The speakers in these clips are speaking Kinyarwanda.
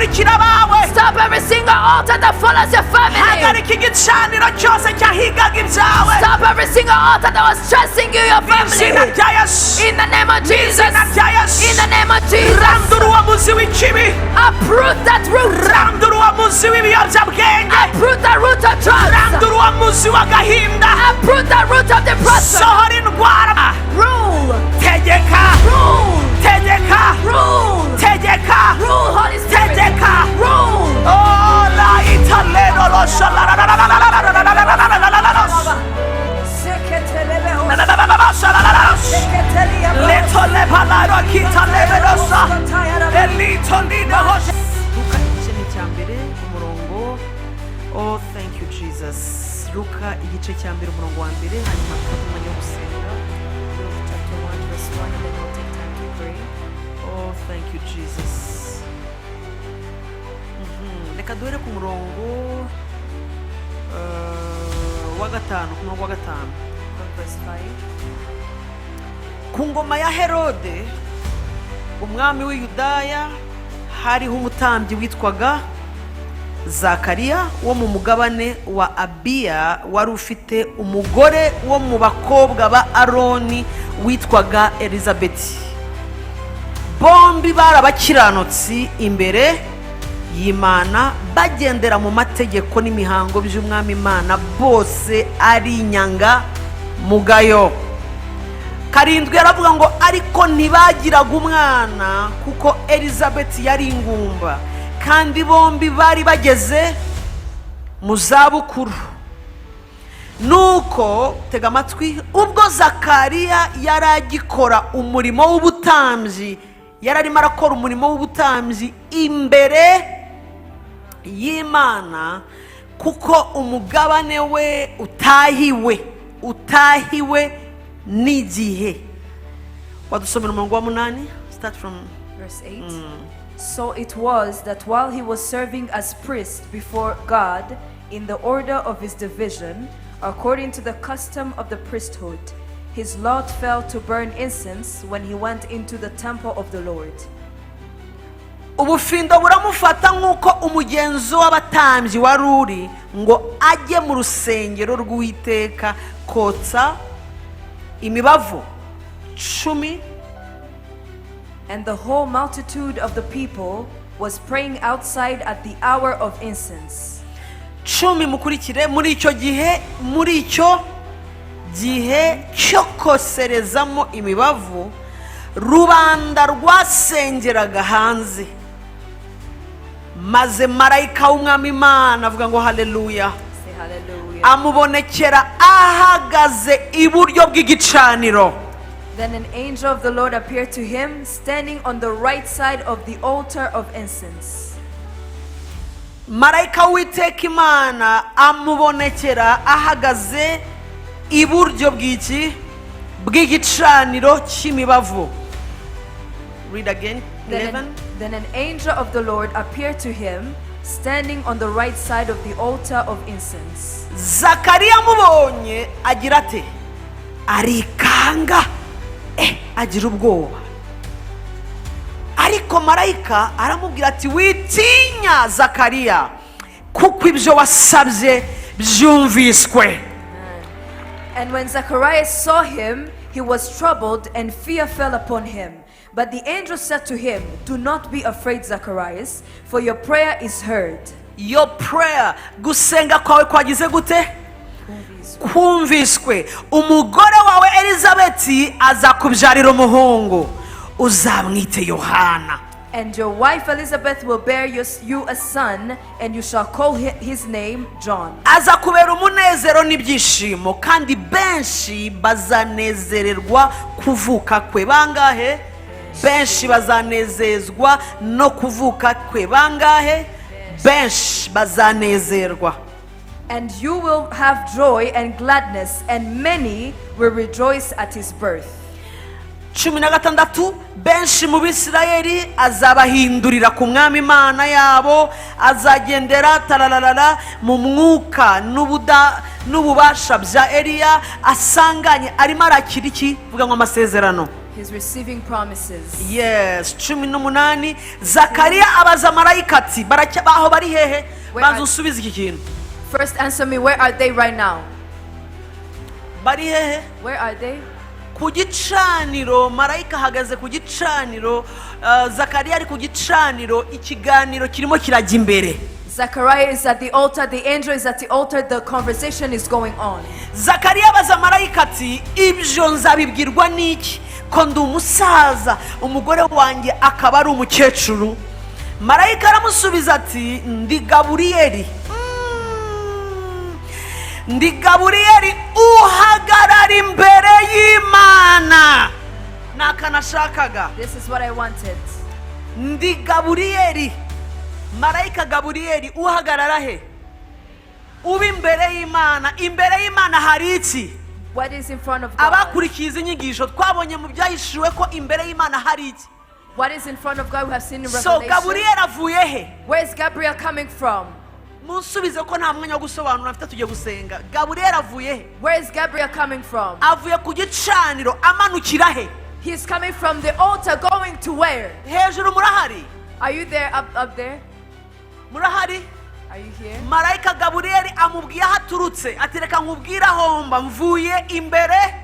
gikurikira abawe. Stop every single altar that follows your family. Hagarika igicaniro cyose cyahigaga ibyawe. Stop every single altar that was chasing you, your Izina family. rya Yesu. In the name of Jesus. Izina rya Yesu. In the name of Jesus. Randura uwo muzi w'ikibi. Uproot that root. Randura uwo muzi w'ibiyobyabwenge. Uproot the root of drugs. Randura uwo muzi w'agahinda. Uproot the root of depression. Sohora indwara. Rule. Tegeka. Rule. Tegeka. Rule. Tegeka. Rule, Holy Spirit. Tegeka. Rule. Oh, la italeno lo sha la la la la la la la la la la la la la la la la. La la la la la la sha la la la. Leto le palaro kita le verosa. Elito lino hosha. Luka igice ni icya mbere umurongo. Oh, thank you, Jesus. Luka igice cya mbere, umurongo wa mbere, hanyuma dufate umwanya wo gusenga. Luke chapter 1, verse 1, and then we'll take time to pray. Oh, thank you, Jesus. Reka duhere ku murongo wa gatanu, ku murongo wa gatanu. From verse 5. Ku ngoma ya Herode umwami w'i Yudaya, hariho umutambyi witwaga Zakariya wo mu mugabane wa Abiya, wari ufite umugore wo mu bakobwa ba Aroni witwaga Elizabeti. Bombi bari abakiranutsi imbere y'Imana, bagendera mu mategeko n'imihango by'Umwami Imana, bose ari inyangamugayo. Karindwi yaravuga ngo: ariko ntibagiraga umwana, kuko Elizabeth yari ingumba, kandi bombi bari bageze mu zabukuru. Nuko tega amatwi: ubwo Zakariya yari agikora umurimo w'ubutambyi, yari arimo arakora umurimo w'ubutambyi imbere y'Imana, kuko umugabane we utahiwe n'igihe. Wadusomera umurongo wa munani? Start from Verse 8. So it was that while he was serving as priest before God in the order of his division, according to the custom of the priesthood, his lot fell to burn incense when he went into the temple of the Lord. Ubufindo buramufata nk'uko umugenzo w'abatambyi wari uri, ngo ajye mu rusengero rw'Uwiteka kotsa imibavu 10. And the whole multitude of the people was praying outside at the hour of incense. 10, mukurikire: muri icyo gihe cyo koserezamo imibavu, rubanda rwasengeraga hanze. Maze marayika w'Umwami Imana, avuga ngo haleluya, Say hallelujah. amubonekera ahagaze iburyo bw'igicaniro. Then an angel of the Lord appeared to him, standing on the right side of the altar of incense. Marayika w'Uwiteka Imana amubonekera ahagaze iburyo bw'iki? Bw'igicaniro cy'imibavu. Read again. Then 11. Then an angel of the Lord appeared to him, standing on the right side of the altar of incense. Zakariya amubonye agira ate? Arikanga, agira ubwoba. Ariko marayika aramubwira ati: witinya, Zakariya, kuko ibyo wasabye byumviswe. And when Zacharias saw him, he was troubled, and fear fell upon him. But the angel said to him, "Do not be afraid, Zacharias, for your prayer is heard." Your prayer, gusenga kwawe kwagize gute? Kumviswe. Umugore wawe Elizabeti azakubyarira umuhungu, uzamwite Yohana. And your wife Elizabeth will bear you a son, and you shall call his name John. Aza kubera umunezero n'ibyishimo, kandi benshi bazanezererwa kuvuka kwe. Bangahe? Benshi bazanezezwa no kuvuka kwe. Bangahe? Benshi bazanezerwa. And you will have joy and gladness, and many will rejoice at his birth. 16: benshi mu Bisirayeli azabahindurira ku Mwami Imana yabo. Azagendera tarararara mu mwuka n'ububasha bya Eliya, asanganye arimo arakira iki? Vuga ngo amasezerano. He's receiving promises. Yes, 18. Zakariya abaza marayika ati baracya aho bari hehe? Where Banza usubize iki kintu. First, answer me, where are they right now? Bari hehe? Where are they? Ku gicaniro. Marayika ahagaze ku gicaniro, Zakariya ari ku gicaniro, ikiganiro kirimo kirajya imbere. Zechariah is at the altar, the angel is at the altar, the conversation is going on. Zakariya abaza marayika ati ibyo nzabibwirwa n'iki ko ndi umusaza, umugore wanjye akaba ari umukecuru? Marayika aramusubiza ati ndi Gaburiyeli. Ndi Gaburiyeli uhagarara imbere y'Imana. Ni aka nashakaga. This is what I wanted. Ndi Gaburiyeli, marayika Gaburiyeli uhagarara he? Uba imbere y'Imana. Imbere y'Imana hari iki? What is in front of God? Abakurikiye izi nyigisho, twabonye mu Byahishuwe ko imbere y'Imana hari iki? What is in front of God? We have seen in So Revelation. Gaburiyeli avuye he? Where is Gabriel coming from? Munsubize ko nta mwanya wo gusobanura mfite, tugiye gusenga. Gaburiyeli avuye he? Where is Gabriel coming from? Avuye ku gicaniro amanukira he? He's coming from the altar, going to where? Hejuru murahari? Are you there, up there? Murahari? Are you here? Marayika Gaburiyeli amubwiye aho aturutse, ati reka nkubwire aho mba mvuye imbere.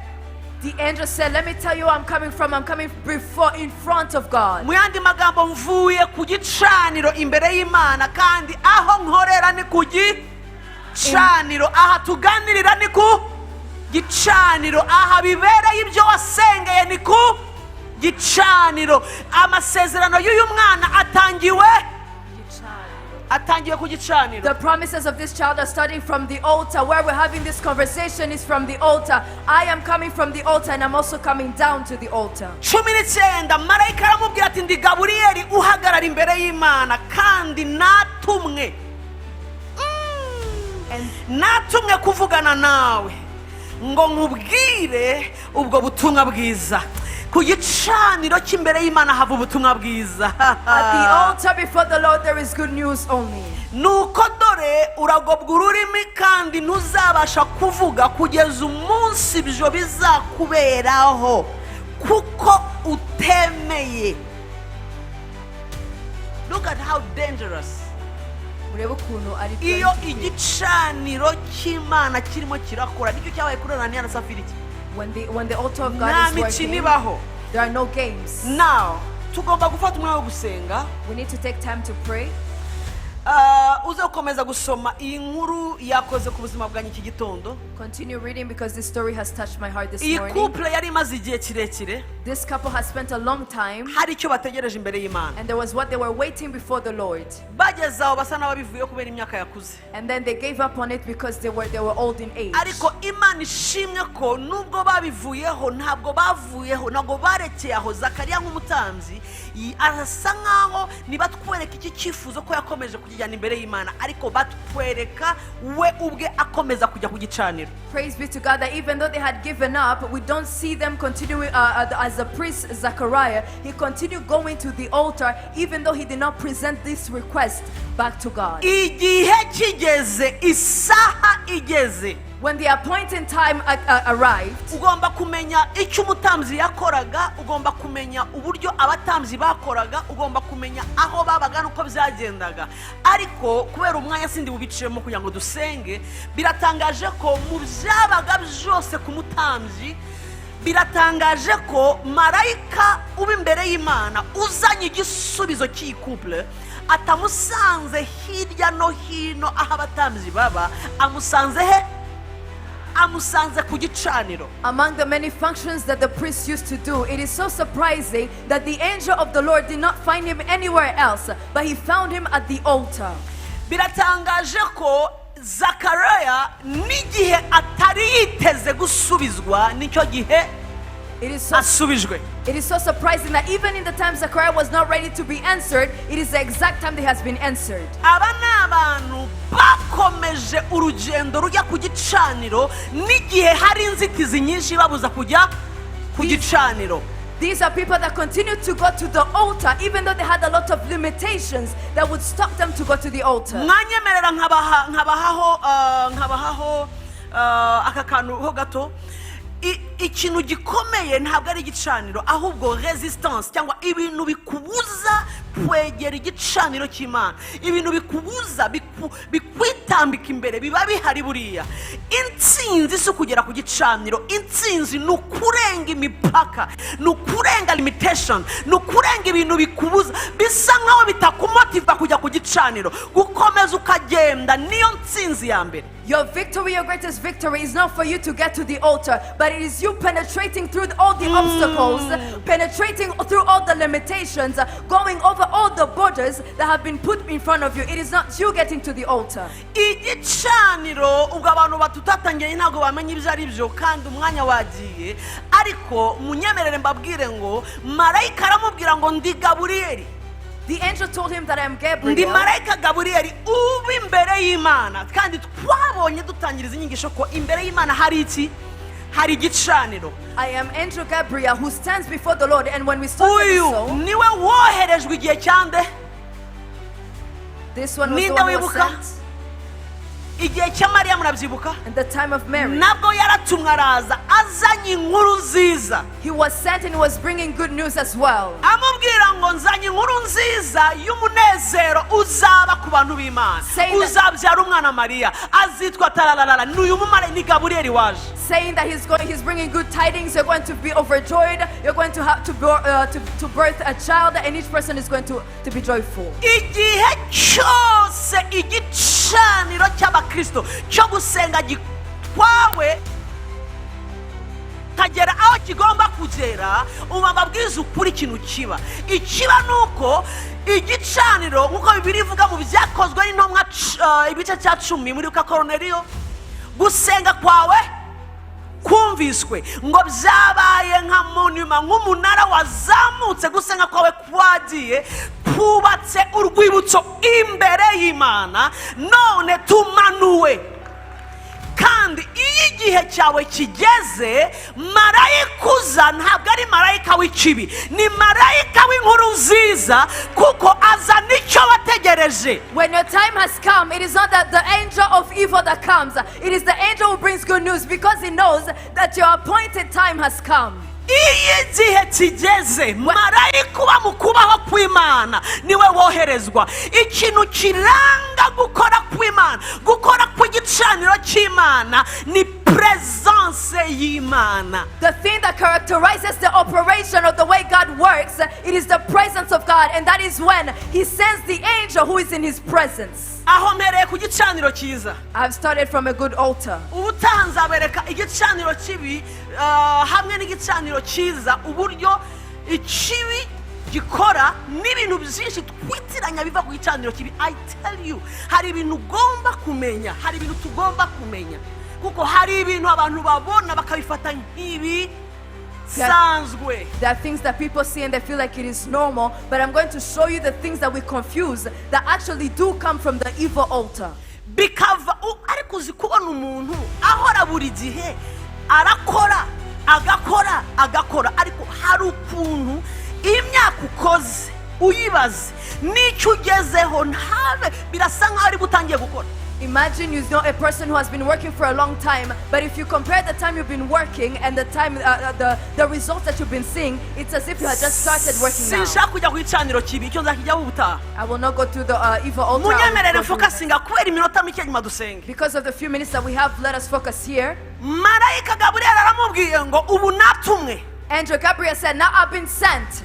The angel said, "Let me tell you where I'm coming from. I'm coming before, in front of God." Mu yandi magambo, mvuye ku gicaniro imbere y'Imana, kandi aho nkorera ni ku gicaniro, aha tuganirira ni ku gicaniro, aha bibereye ibyo wasengeye ni ku gicaniro. Amasezerano y'uyu mwana atangiwe ku gicaniro. The promises of this child are starting from the altar. Where we're having this conversation is from the altar. I am coming from the altar and I'm also coming down to the altar. 19. Marayika aramubwira ati ndi Gaburiyeli uhagarara imbere y'Imana, kandi natumwe And natumwe kuvugana nawe ngo nkubwire ubwo butumwa bwiza. Ku gicaniro cy'imbere y'Imana hava ubutumwa bwiza. At the altar before the Lord, there is good news only. Nuko dore uragobwa ururimi kandi ntuzabasha kuvuga kugeza umunsi ibyo bizakuberaho, kuko utemeye. Look at how dangerous. Murebe ukuntu ari Iyo igicaniro cy'Imana kirimo kirakora, nicyo cyabaye kuri Ananiya na Safira iki. When the altar of God Nta is mikino working, ibaho. there are no games. Now tugomba gufata umwanya wo gusenga. We need to take time to pray. Ah, uze gukomeza gusoma iyi nkuru, yakoze ku buzima bwanjye iki gitondo. Continue reading because this story has touched my heart this Iyi morning. couple yari imaze igihe kirekire This couple has spent a long time hari icyo bategereje imbere y'Imana. And there was what they were waiting before the Lord. Bageze aho basa n'ababivuyeho kubera imyaka yakuze. And then they gave up on it because they were old in age. Ariko Imana ishimwe ko nubwo babivuyeho, ntabwo bavuyeho, ntabwo barekeye aho. Zakariya nk'umutambyi arasa nkaho nibatwereka iki cyifuzo ko yakomeje kukijyana imbere y'Imana, ariko batwereka we ubwe akomeza kujya ku gicaniro. Praise be to God that even though they had given up, we don't see them continuing as a priest Zechariah. He continued going to the altar even though he did not present this request back to God. Igihe kigeze, isaha igeze, When the appointed time arrived, ugomba kumenya icyo umutambyi yakoraga, ugomba kumenya uburyo abatambyi bakoraga, ugomba kumenya aho babaga n'uko byagendaga, ariko kubera umwanya sindi bubiciyemo kugira ngo dusenge. Biratangaje ko mu byabaga byose ku mutambyi, biratangaje ko marayika uba imbere y'Imana uzanye igisubizo cy'iyi couple atamusanze hirya no hino aho abatambyi baba. Amusanze he? Amusanze ku gicaniro. Among the many functions that the priest used to do, it is so surprising that the angel of the Lord did not find him anywhere else, but he found him at the altar. Biratangaje ko Zakaraya n'igihe atari yiteze gusubizwa nicyo gihe asubijwe. It is so surprising that even in the time Zechariah was not ready to be answered, it is the exact time that he has been answered. Aba ni abantu bakomeje urugendo rujya ku gicaniro n'igihe hari inzitizi nyinshi babuza kujya ku gicaniro. These are people that continue to go to the altar even though they had a lot of limitations that would stop them to go to the altar. Mwanyemerera nkabaha nkabahaho aka kantu ho gato. Ikintu gikomeye ntabwo ari igicaniro, ahubwo resistance cyangwa ibintu bikubuza kwegera igicaniro cy'Imana, ibintu bikubuza bikwitambika imbere biba bihari. Buriya intsinzi si ukugera ku gicaniro, intsinzi ni ukurenga imipaka, ni ukurenga limitation, ni ukurenga ibintu bikubuza bisa nkaho bitakumotiva kujya ku gicaniro. Gukomeza ukagenda niyo ntsinzi ya mbere. Your victory, your greatest victory, is not for you to get to the altar, but it is you penetrating through all the obstacles, penetrating through all the limitations, going over all the borders that have been put in front of you. It is not you getting to the altar. Igicaniro, ubwo abantu batutatangiye ntabwo bamenya ibyo ari byo kandi umwanya wagiye, ariko munyemerere mbabwire ngo marayika aramubwira ngo ndi Gaburiyeli. The angel told him that I am Ndi Gabriel. marayika Gaburiyeli uba imbere y'Imana. Kandi twabonye dutangiriza inyigisho ko imbere y'Imana hari iki? Hari igicaniro. I am angel Gabriel who stands before the Lord. And when we started Uyu so, niwe woherejwe igihe cyande? This one was the Ninde one who was wibuka? sent Igihe cya Mariya, murabyibuka? in the time of Mary. Nabwo yaratumwe, araza azanye inkuru nziza. He was sent and he was bringing good news as well. Amubwira ngo nzanye inkuru nziza y'umunezero uzaba ku bantu b'Imana. Uzabyara umwana Mariya, azitwa tarararara. Ni uyu mumare, ni Gaburiyeli waje. Saying that he's bringing good tidings. You're going to be overjoyed. You're going to have to birth a child, and each person is going to be joyful. Igihe cyose igicaniro cy'abakristo cyo gusenga gitwawe kagera aho kigomba kugera, ubu mbabwiza ukuri, ikintu kiba, ikiba ni uko igicaniro, nk'uko Bibiliya ivuga mu Byakozwe n'Intumwa ibice cya 10, muri ka Koroneriyo, gusenga kwawe kumviswe, ngo byabaye nka monument, nk'umunara wazamutse. Gusenga kwawe kwagiye kubatse urwibutso imbere y'Imana, none tumanuwe. Kandi iyo igihe cyawe kigeze, marayika uza ntabwo ari marayika w'ikibi, ni marayika w'inkuru nziza, kuko azana icyo wategereje. When your time has come, it is not that the angel of evil that comes, it is the angel who brings good news because he knows that your appointed time has come. Iyo igihe kigeze, marayika uba mu kubaho kw'Imana niwe woherezwa. Ikintu kiranga gukora kw'Imana, gukora kw'igicaniro cy'Imana, ni presence y'Imana. The thing that characterizes the operation of the way God works, it is the presence of God, and that is when He sends the angel who is in His presence. Aho mpereye ku gicaniro cyiza. I've started from a good altar. Ubutaha nzabereka igicaniro kibi hamwe n'igicaniro cyiza, uburyo ikibi gikora n'ibintu byinshi twitiranya biva ku gicaniro kibi. I tell you, hari ibintu ugomba kumenya, hari ibintu tugomba kumenya, kuko hari ibintu abantu babona bakabifata nk'ibisanzwe. There are things that people see and they feel like it is normal, but I'm going to show you the things that we confuse that actually do come from the evil altar. Bikava ariko uzi kubona umuntu ahora buri gihe arakora, agakora, agakora, ariko hari ukuntu imyaka ukoze uyibaze n'icyo ugezeho ntabe, birasa nkaho ari utangiye gukora. Imagine you know a person who has been working for a long time, but if you compare the time you've been working and the time, the results that you've been seeing, it's as if you had just started working now. Sinshaka kujya ku gicaniro kibi, icyo nzakijyaho ubutaha. I will not go to the evil altar. I will Munyemerere go through- focusinga kubera iminota mike, nyuma dusenge. Because of the few minutes that we have, let us focus here. Marayika Gaburiyeli aramubwiye ngo ubu natumwe. Angel Gabriel said, "Now I've been sent."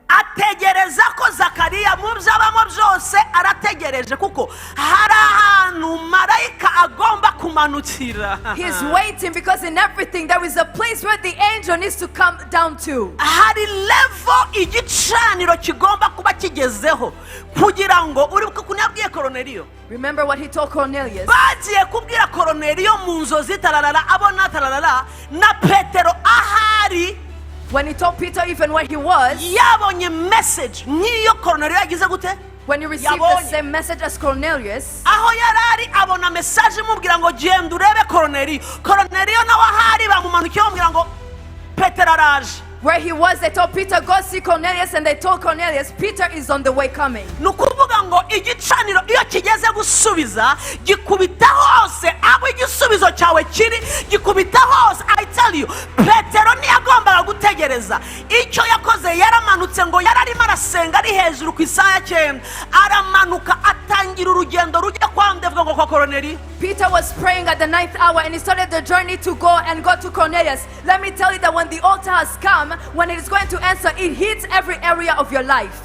Ategereza ko Zakariya mu byo abamo byose arategereje, kuko hari ahantu marayika agomba kumanukira. He's waiting because in everything there is a place where the angel needs to come down to. Hari level igicaniro kigomba kuba kigezeho kugira ngo uri ukuntu yabwiye Koroneriyo. Remember what he told Cornelius. Bagiye kubwira Koroneriyo mu nzozi tararara, abona tararara, na Petero ahari. When he told Peter even where he was, Yabonye message nk'iyo Koroneriyo yagize gute? when he received the Yabonye. Same message as Cornelius, Aho yari ari abona message imubwira ngo genda urebe Koroneriyo. Koroneriyo nawe ahari bamumanukiye bamubwira ngo Petero araje. Where he was, they told Peter, "Go see Cornelius," and they told Cornelius, "Peter is on the way coming." Ni ukuvuga Ngo igicaniro iyo kigeze gusubiza gikubita hose aho igisubizo cyawe kiri, gikubita hose. I tell you, Petero ntiyagombaga gutegereza. Icyo yakoze, yaramanutse. Ngo yararimo arasenga ari hejuru ku isaha ya 9, aramanuka atangira urugendo rujya kwa ndevuga ngo kwa Koroneri. Peter was praying at the ninth hour and he started the journey to go and go to Cornelius. Let me tell you that when the altar has come, when it is going to answer, it hits every area of your life.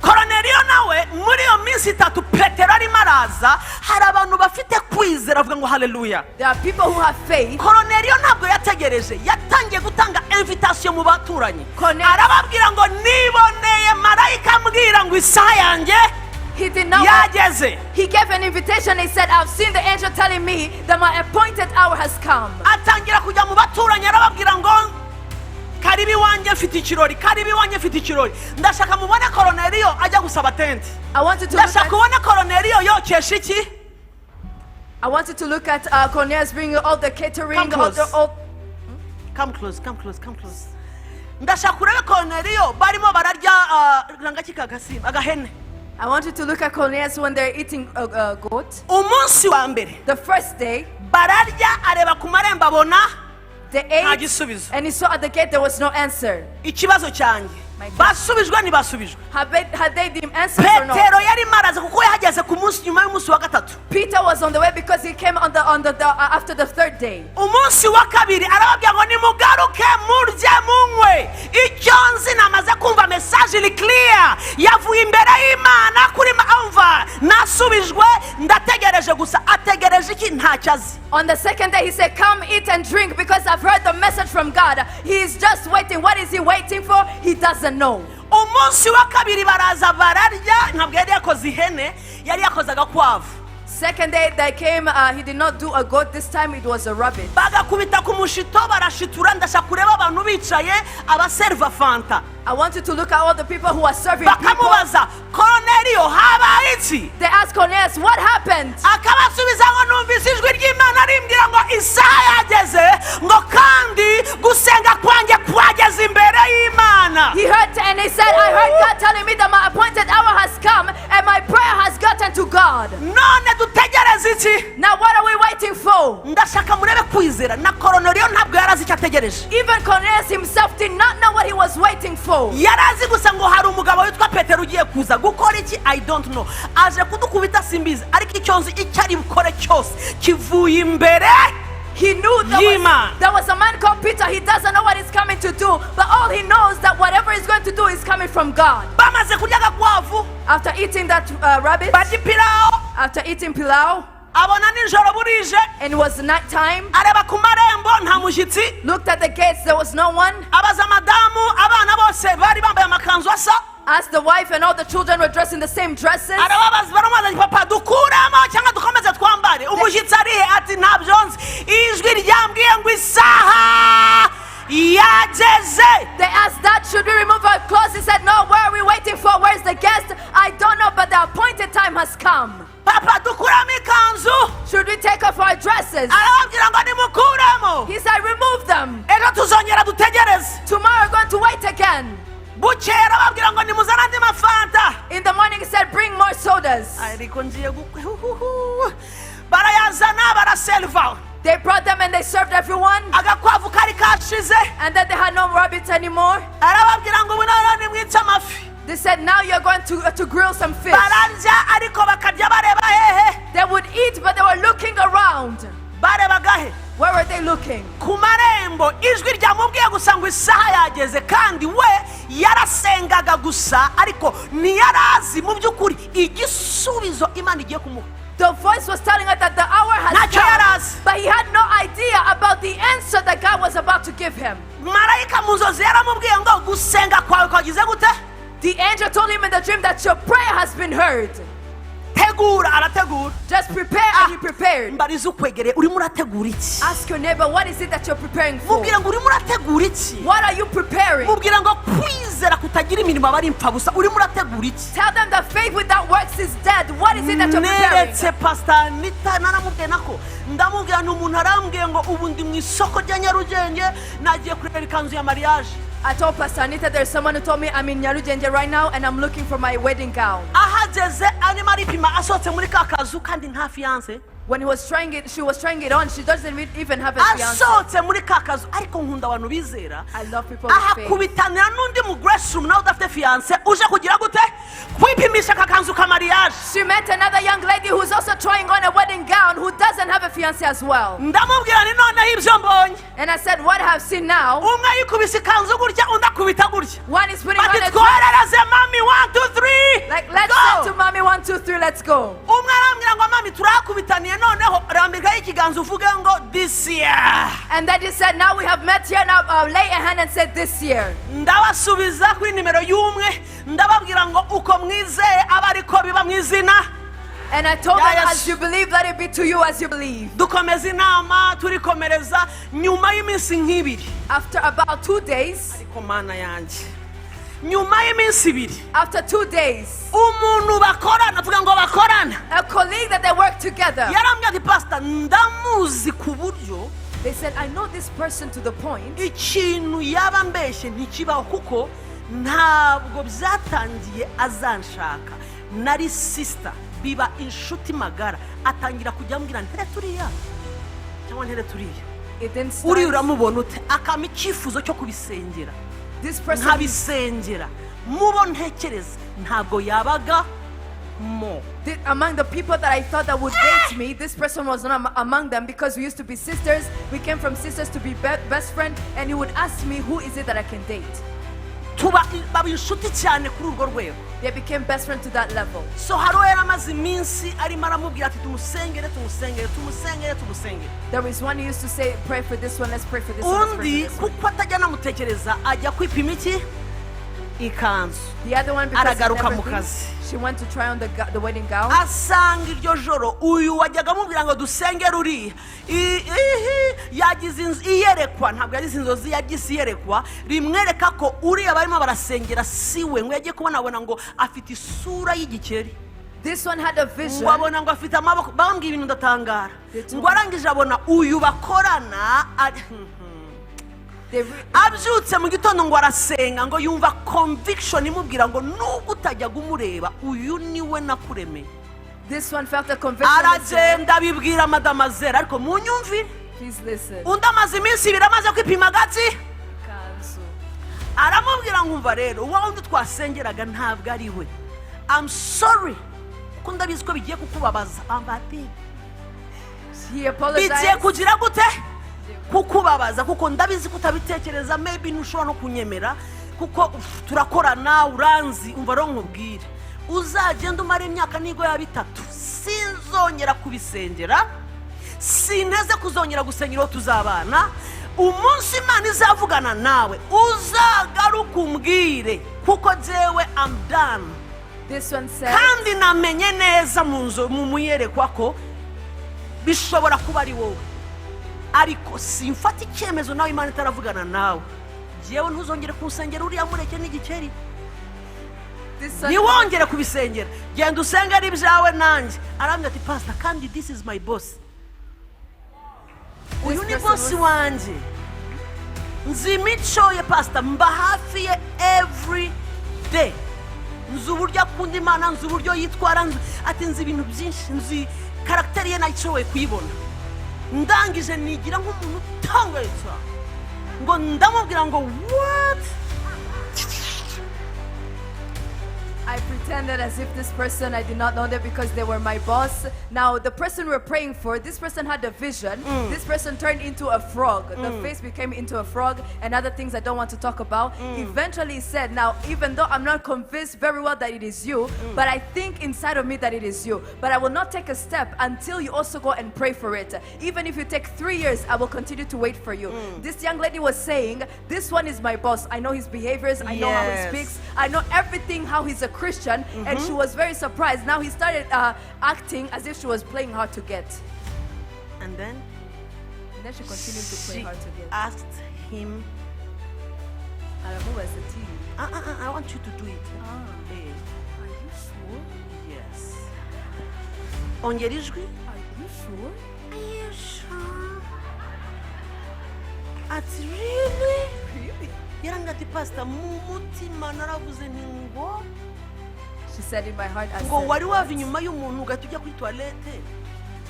Koroneriyo nawe muri iyo minsi 3 Petero arimo araza, hari abantu bafite kwizera, avuga ngo haleluya. There are people who have faith. Koroneriyo ntabwo yategereje, yatangiye gutanga invitation mu baturanyi. Arababwira ngo niboneye marayika ambwira ngo isaha yanjye He did not. yageze. He gave an invitation. He said, "I've seen the angel telling me that my appointed hour has come." Atangira kujya mu baturanyi, arababwira ngo karibu iwanjye mfite ikirori, karibu iwanjye mfite ikirori. Ndashaka mubone Koroneriyo ajya gusaba tente. I want you to look Ndashaka at, ubone Koroneriyo yokesha iki. I want you to look at Cornelius bringing all the catering, Come all close. the all, Come close, come close, come close. Ndashaka urebe Koroneriyo barimo bararya rangaki kagasimba agahene. I want you to look at Cornelius when they're eating a goat. Umunsi wa mbere The first day, bararya, areba ku marembo abona they nta ate, gisubizo. And he saw at the gate there was no answer. Ikibazo cyanjye, My God. basubijwe ntibasubijwe? Had they been answered or not? Petero yarimo araza kuko yahageze ku munsi nyuma y'umunsi wa gatatu. Peter was on the way because he came on the after the third day. Umunsi wa kabiri arababwira ngo nimugaruke murye munywe, icyo nzi namaze kumva message iri clear yavuye imbere y'Imana kuri umva nasubijwe, ndategereje gusa. Ategereje iki? Ntacyo azi. On the second day, he said, "Come eat and drink because I've heard the message from God." He is just waiting. What is he waiting for? He doesn't know. Umunsi wa kabiri baraza bararya, ntabwo yari yakoze ihene, yari yakoze agakwavu. Second day they came, he did not do a goat. This time it was a rabbit. Bagakubita ku mushito barashitura. Ndashaka kureba abantu bicaye abaseriva fanta. I want you to look at all the people who are serving people. Bakamubaza, Koroneriyo, habaye iki? They asked Cornelius, "What happened?" Akabasubiza ngo numvise ijwi ry'Imana rimbwira ngo isaha yageze, ngo kandi gusenga kwanjye kwageze imbere y'Imana. He heard and he said, "I heard God telling me that my appointed hour has come and my prayer has gotten to God." None dutegereze iki? Now, what are we waiting for? Ndashaka murebe kwizera, na Koroneriyo ntabwo yari azi icyo ategereje. Even Cornelius himself did not know what he was waiting for. Yari azi gusa ngo hari umugabo witwa Petero ugiye kuza gukora iki, I don't know, aje kudukubita simbizi, ariko icyo nzi, icyo ari bukore cyose kivuye imbere He knew y'Imana. there was a man called Peter. He doesn't know what he's coming to do, but all he knows that whatever he's going to do is coming from God. Bamaze kurya agakwavu, After eating that rabbit, barya ipirawu, after eating pilau, abona nijoro burije, and it was night time, areba ku marembo nta mushyitsi. Looked at the gates, there was no one. Abaza madamu, abana bose bari bambaye amakanzu asa. Asked the wife, and all the children were dressed in the same dresses. Arababaza, baramubaza ati papa, dukuremo cyangwa dukomeze twambare? Umushyitsi arihe? Ati ntabyo nzi, ijwi ryambwiye ngo isaha yageze. They asked that, "Should we remove our clothes?" He said, "No, where are we waiting for? Where's the guest? I don't know, but the appointed time has come." Papa, dukuramo ikanzu? Should we take off our dresses? Arababwira ngo nimukuremo. He said, "Remove them." Ejo tuzongera dutegereze. Tomorrow we're going to wait again. Bukera arababwira ngo nimuzane andi mafanta. In the morning, he said, "Bring more sodas." Ariko ngiye huhuhu. Barayazana, baraseriva. They brought them and they served everyone. Agakwavu kari kashize. And then they had no rabbits anymore. Arababwira ngo ubu noneho nimwice amafi. They said, "Now you're going to grill some fish." Bararya ariko bakarya bareba hehe? They would eat, but they were looking around. Barebaga he? Where were they looking? Ku marembo. Ijwi ryamubwiye gusa ngo isaha yageze, kandi we yarasengaga gusa, ariko ntiyarazi mu by'ukuri igisubizo Imana igiye kumuha. The voice was telling her that the hour has Ntacyo come, yarazi. but he had no idea about the answer that God was about to give him. Marayika mu nzozi yaramubwiye ngo gusenga kwawe kwagize gute? The angel told him in the dream that your prayer has been heard. Tegura, arategura. Just prepare, and he prepared. Mbariza ukwegereye, urimo urategura iki? Ask your neighbor, what is it that you're preparing for? Mubwira ngo urimo urategura iki? What are you preparing? Mubwira ngo kwizera kutagira imirimo aba ari impfabusa. Urimo urategura iki? Tell them that faith without works is dead. What is it that you're preparing? Neretse Pasita Nita, naramubwiye, nako ndamubwira ni umuntu arambwiye ngo ubu ndi mu isoko rya Nyarugenge, nagiye kureba ikanzu ya mariage. I told Pastor Anita there's someone who told me, "I'm in Nyarugenge right now and I'm looking for my wedding gown." Ahageze Ahageze arimo aripima asohotse muri ka kazu kandi nta fiancé. When he was trying it, she was trying it on. She doesn't even have a fiance. Asohotse muri ka kazu, ariko nkunda abantu bizera. I love people with faith. Ahakubitanira n'undi mu grace room nawe udafite fiancé uje kugira gute kwipimisha aka kanzu ka mariage. She met another young lady who's also trying on a wedding gown who doesn't have a fiance as well. Ndamubwira ni noneho ibyo mbonye, And I said, "What I have seen now," umwe yikubise ikanzu gutya undi akubita gutya, one is putting on bati a dress. twoherereze mami, one two three, Like, let's go. send to mommy, one, two, three, let's go. Umwe arambwira ngo mami turakubitaniye noneho rambikaho ikiganza uvuge ngo this year. And then he said, "Now we have met here, now lay a hand and say this year." Ndabasubiza kuri nimero y'umwe ndababwira ngo uko mwizeye abe ariko biba mu izina. And I told Yeah, them, yes. "As you believe, let it be to you as you believe." Dukomeza inama turikomereza nyuma y'iminsi nk'ibiri. After about 2 days, Ariko mana yanjye, nyuma y'iminsi ibiri, after 2 days, umuntu bakorana, tuvuga ngo bakorana, a colleague that they work together, yarambwira ati pasita ndamuzi ku buryo they said, "I know this person to the point ikintu yaba mbeshye ntikibaho kuko ntabwo byatangiye azanshaka nari sister biba inshuti magara atangira kujya ambwira ntere turiya cyangwa ntere turiya it didn't uriya start." Uramubona ute akampa icyifuzo cyo kubisengera This person, nkabisengera mubo ntekereza ntabwo yabaga mo. Among the people that I thought that would date me, this person was not among them because we used to be sisters. We came from sisters to be best friend, and he would ask me, "Who is it that I can date?" Tuba baba inshuti cyane kuri urwo rwego. They became best friend to that level. So hari uwo yari amaze iminsi arimo aramubwira ati tumusengere tumusengere tumusengere tumusengere. There is one who used to say, "Pray for this one, let's pray for this one, let's pray Undi for this one." kuko atajya anamutekereza ajya kwipima iki ikanzu. The other one, because he Aragaruka never mu thinks, kazi. She went to try on the wedding gown. Asanga iryo joro uyu wajyaga amubwira ngo dusengere uriya ihi, yagize iyerekwa ntabwo yagize inzozi yagize iyerekwa rimwereka ko uriya barimo barasengera si we ngo yagiye kubona abona ngo afite isura y'igikeri. This one had a vision. Ngo abona ngo afite amaboko bambwiye ibintu ndatangara. They Ngo arangije abona uyu bakorana abyutse mu gitondo ngo arasenga ngo yumva conviction imubwira ngo nubwo utajyaga umureba uyu niwe nakuremeye. This one felt a conviction that said, Aragenda abibwira madamazera ariko munyumvire. Please listen. Undi amaze iminsi ibiri amaze kwipima agatsi Kanzu. Aramubwira ngo umva rero wa wundi twasengeraga ntabwo ari we, I'm sorry kuko ndabizi ko bigiye kukubabaza ambati He bigiye apologized. Kugira gute kukubabaza kuko ndabizi ko utabitekereza maybe ntushobora no kunyemera kuko uf, turakorana uranzi umva rero nkubwire uzagenda umara imyaka nigo yaba itatu sinzongera kubisengera sinteze kuzongera gusengera uwo tuzabana umunsi imana izavugana nawe uzagaruke umbwire kuko jyewe am done. This one said, Kandi namenye neza mu nzu mu muyerekwa ko bishobora kuba ari wowe ariko simfata icyemezo nawe imana itaravugana nawe jyewe ntuzongere kunsengera uriya mureke n'igikeri. This one, Ntiwongere kubisengera genda usengere ibyawe nanjye arambwira ati pastor kandi this is my boss uyu ni person boss wanjye nzi imico ye pastor mba hafi ye every day nzi uburyo akunda imana nzi uburyo yitwara ati nzi ibintu byinshi nzi caractère ye nayishoboye kuyibona ndangije nigira nk'umuntu utangaye cyane ngo ndamubwira ngo what? I pretended as if this person, I did not know them because they were my boss. Now, the person we're praying for, this person had a vision. This person turned into a frog. The face became into a frog and other things I don't want to talk about. Eventually, he said, "Now, even though I'm not convinced very well that it is you, but I think inside of me that it is you. But I will not take a step until you also go and pray for it. Even if you take 3 years, I will continue to wait for you." This young lady was saying, "This one is my boss. I know his behaviors, I know how he speaks. I know everything, how he's a Christian." And she was very surprised. Now he started acting as if she was playing hard to get. And then And then she continued to play she hard to get. Asked him, Aramubaza ati, ah, ah, ah, I want you to do it. Ah. Eh, "Are you sure?" Yes. Ongera ijwi. "Are you sure?" Are you sure? Ati really? "Really?" Yarambwira ati pastor mu mutima naravuze nti ngo She She said, in my heart, I Ngo said, wari wava "What? Inyuma y'umuntu ugahita ujya kuri toilette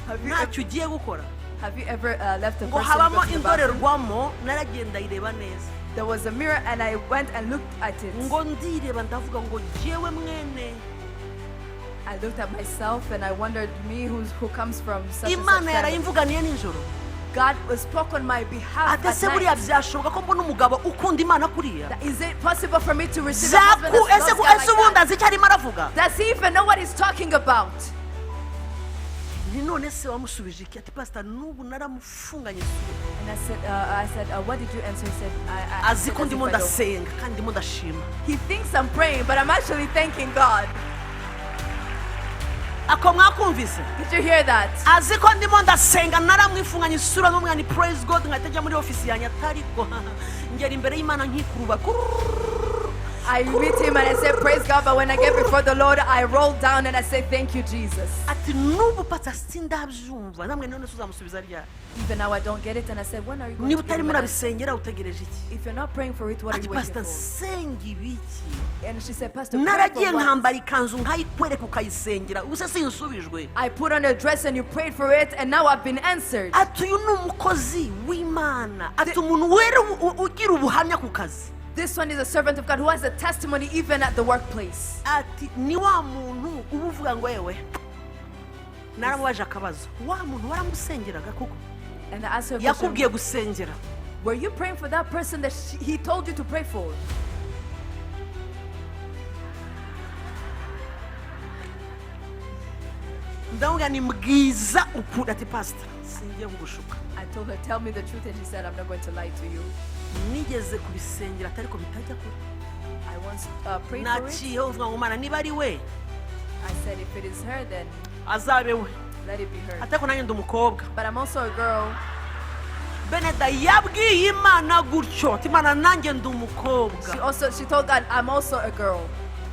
Have you, ntacyo ugiye gukora? Have you ever left a Ngo person habamo go to the bathroom? indorerwamo naragenda ayireba neza. There was a mirror and I went and looked at it. Ngo ndireba ndavuga ngo jyewe mwene I looked at myself and I wondered, me who comes from such and such Imana family. yarayimvuganiye nijoro. God was spoke on my behalf Ate at se buriya night. byashoboka ko mbona umugabo ukunda Imana kuriya? That- Is it possible for me to receive a husband Zaku that ese loves God ese like ubundi that? azi icyo arimo aravuga? Does he even know what he's talking about? Ni none se wamusubije iki? Ati pasita n'ubu naramufunganye isura. And I said, what did you answer? He said, I Azi said ko as if ndimo I don't. ndasenga kandi ndimo ndashima. He thinks I'm praying, but I'm actually thanking God. Ako mwakumvise? Did you hear that? Azi ko ndimo ndasenga naramwifunganye isura n'umwana ni praise God nkahita njya muri ofisi yanjye atariko ngera imbere y'Imana nkikuruba. I meet him and I say, praise God, but when I get before the Lord, I roll down and I say, thank you, Jesus. Ati n'ubu pasita sindabyumva namwe none se uzamusubiza ryari? Even now, I don't get it. And I said, when are you going Niba to give utarimo him an answer? urabisengera utegereje iki? If you're not praying for it, what are Ati you waiting pasita for? nsenga ibiki? And she said, Pastor, pray for Naragiye what? nkambara ikanzu nkayikwereka ukayisengera ubuse sinsubijwe? I put on a dress and you prayed for it, and now I've been answered. Ati uyu ni umukozi w'Imana ati umuntu wera ugira ubuhamya ku kazi. This one is a servant of God who has a testimony even at the workplace. Ati ni wa muntu uba uvuga ngo yewe naramubaje akabazo wa muntu waramusengeraga kuko And I asked her a question, yakubwiye gusengera? were you praying for that person that he told you to pray for? Ndavuga ni mbwiza ukuri ati pasita singiye kugushuka. I told her, tell me the truth. And she said, I'm not going to lie to you. Nigeze kubisengera atari ko bitajya kure. I once prayed for it. Naciyeho mvuga ngo Mana niba ari we I said, if it is her, then azabe we let it be her. atari ko nanjye ndi umukobwa. But I'm also a girl. Beneda yabwiye Imana gutyo ati Imana nanjye ndi umukobwa. She told God, I'm also a girl.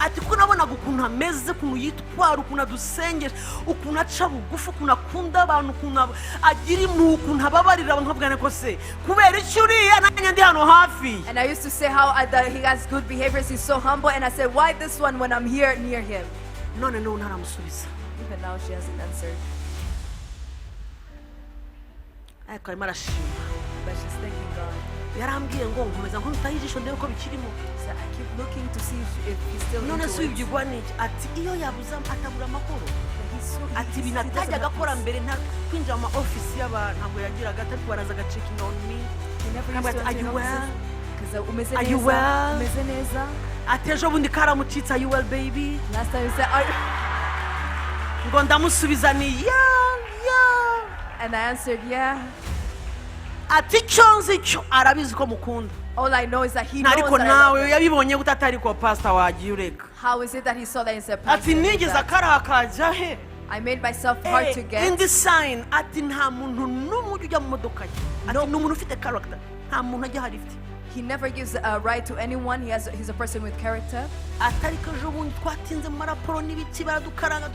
Ati ko nabonaga ukuntu ameze ukuntu yitwara ukuntu adusengesha ukuntu aca bugufi ukuntu akunda abantu ukuntu agira impuhwe ukuntu ababarira abantu nkavuga ko se kubera icyo uriya nanjye ndi hano hafi. And I used to say how that he has good behaviors, he's so humble. And I said, why this one when I'm here near him? None n'ubu ntaramusubiza. Even now, she hasn't answered. Ariko arimo arashima. But she's thanking God. Yarambwiye ngo nkomeza nkubitaho ijisho ndebe ko bikirimo. So I keep looking to see if he's still None into se it. ubyigwa n'iki? Ati iyo yabuze atabura amahoro. But he's so, Ati ibintu he doesn't atajyaga have akora peace. mbere nta kwinjira mu ma ofisi y'abantu ntabwo yagiraga atari baraza agacheckinga on me. He never Ntabwo used to ati, "Are enter you in well? offices. 'Cause, umeze Are you neza, well?" umeze neza. Ati ejo bundi karamucitse are you well, baby? Last time he said, "Are you-" Ngo ndamusubiza ni yeah. And I answered, yeah. Ati icyo nzi cyo arabizi ko mukunda. All I know is that he knows Ariko that I love nawe him. yabibonye gute atari ko pasita wagiye ureka? How is it that he saw that and said, Ati "Pastor, do nigeze that?" akaraha kajya he? I made myself hard to get. Indi sign ati nta muntu n'umwe ujya ujya mu modoka ye ati ni umuntu ufite character nta muntu ajya hari ifite. He never gives a right to anyone. He's a person with character. Atari ko ejo bundi twatinze mu maraporo n'ibiki baradukaranga